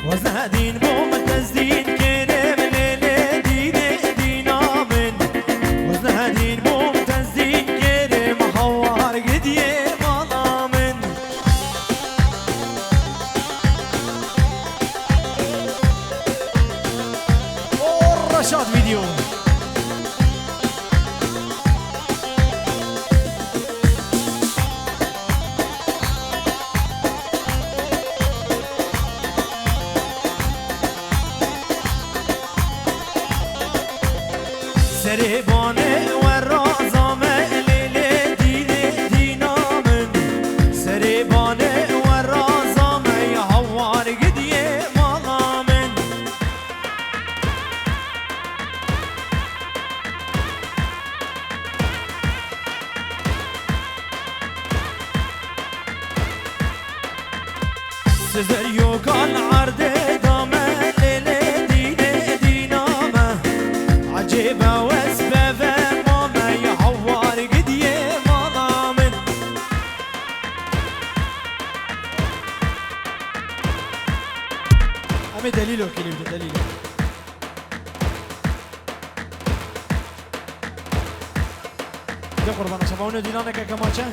Wezne dîn bûm tezdîn kerim lêlê dînê dîna min. Wezne dîn bûm tezdîn kerim hawar gidiye mala min. O Reşat Video. Serê banê we raza me, lêlê dînê dîna min. Serê banê we raza me, ya hawar gidiye mala min. Sizeriyo kan ardê dame, lêlê dînê dîna me. Ecêbe wes beve mame, ya hawar gidiye mala min. Em ê delîlo kilî bidin, delîlo. De qurbana şema, hûn ê dîlaneke kemaçe.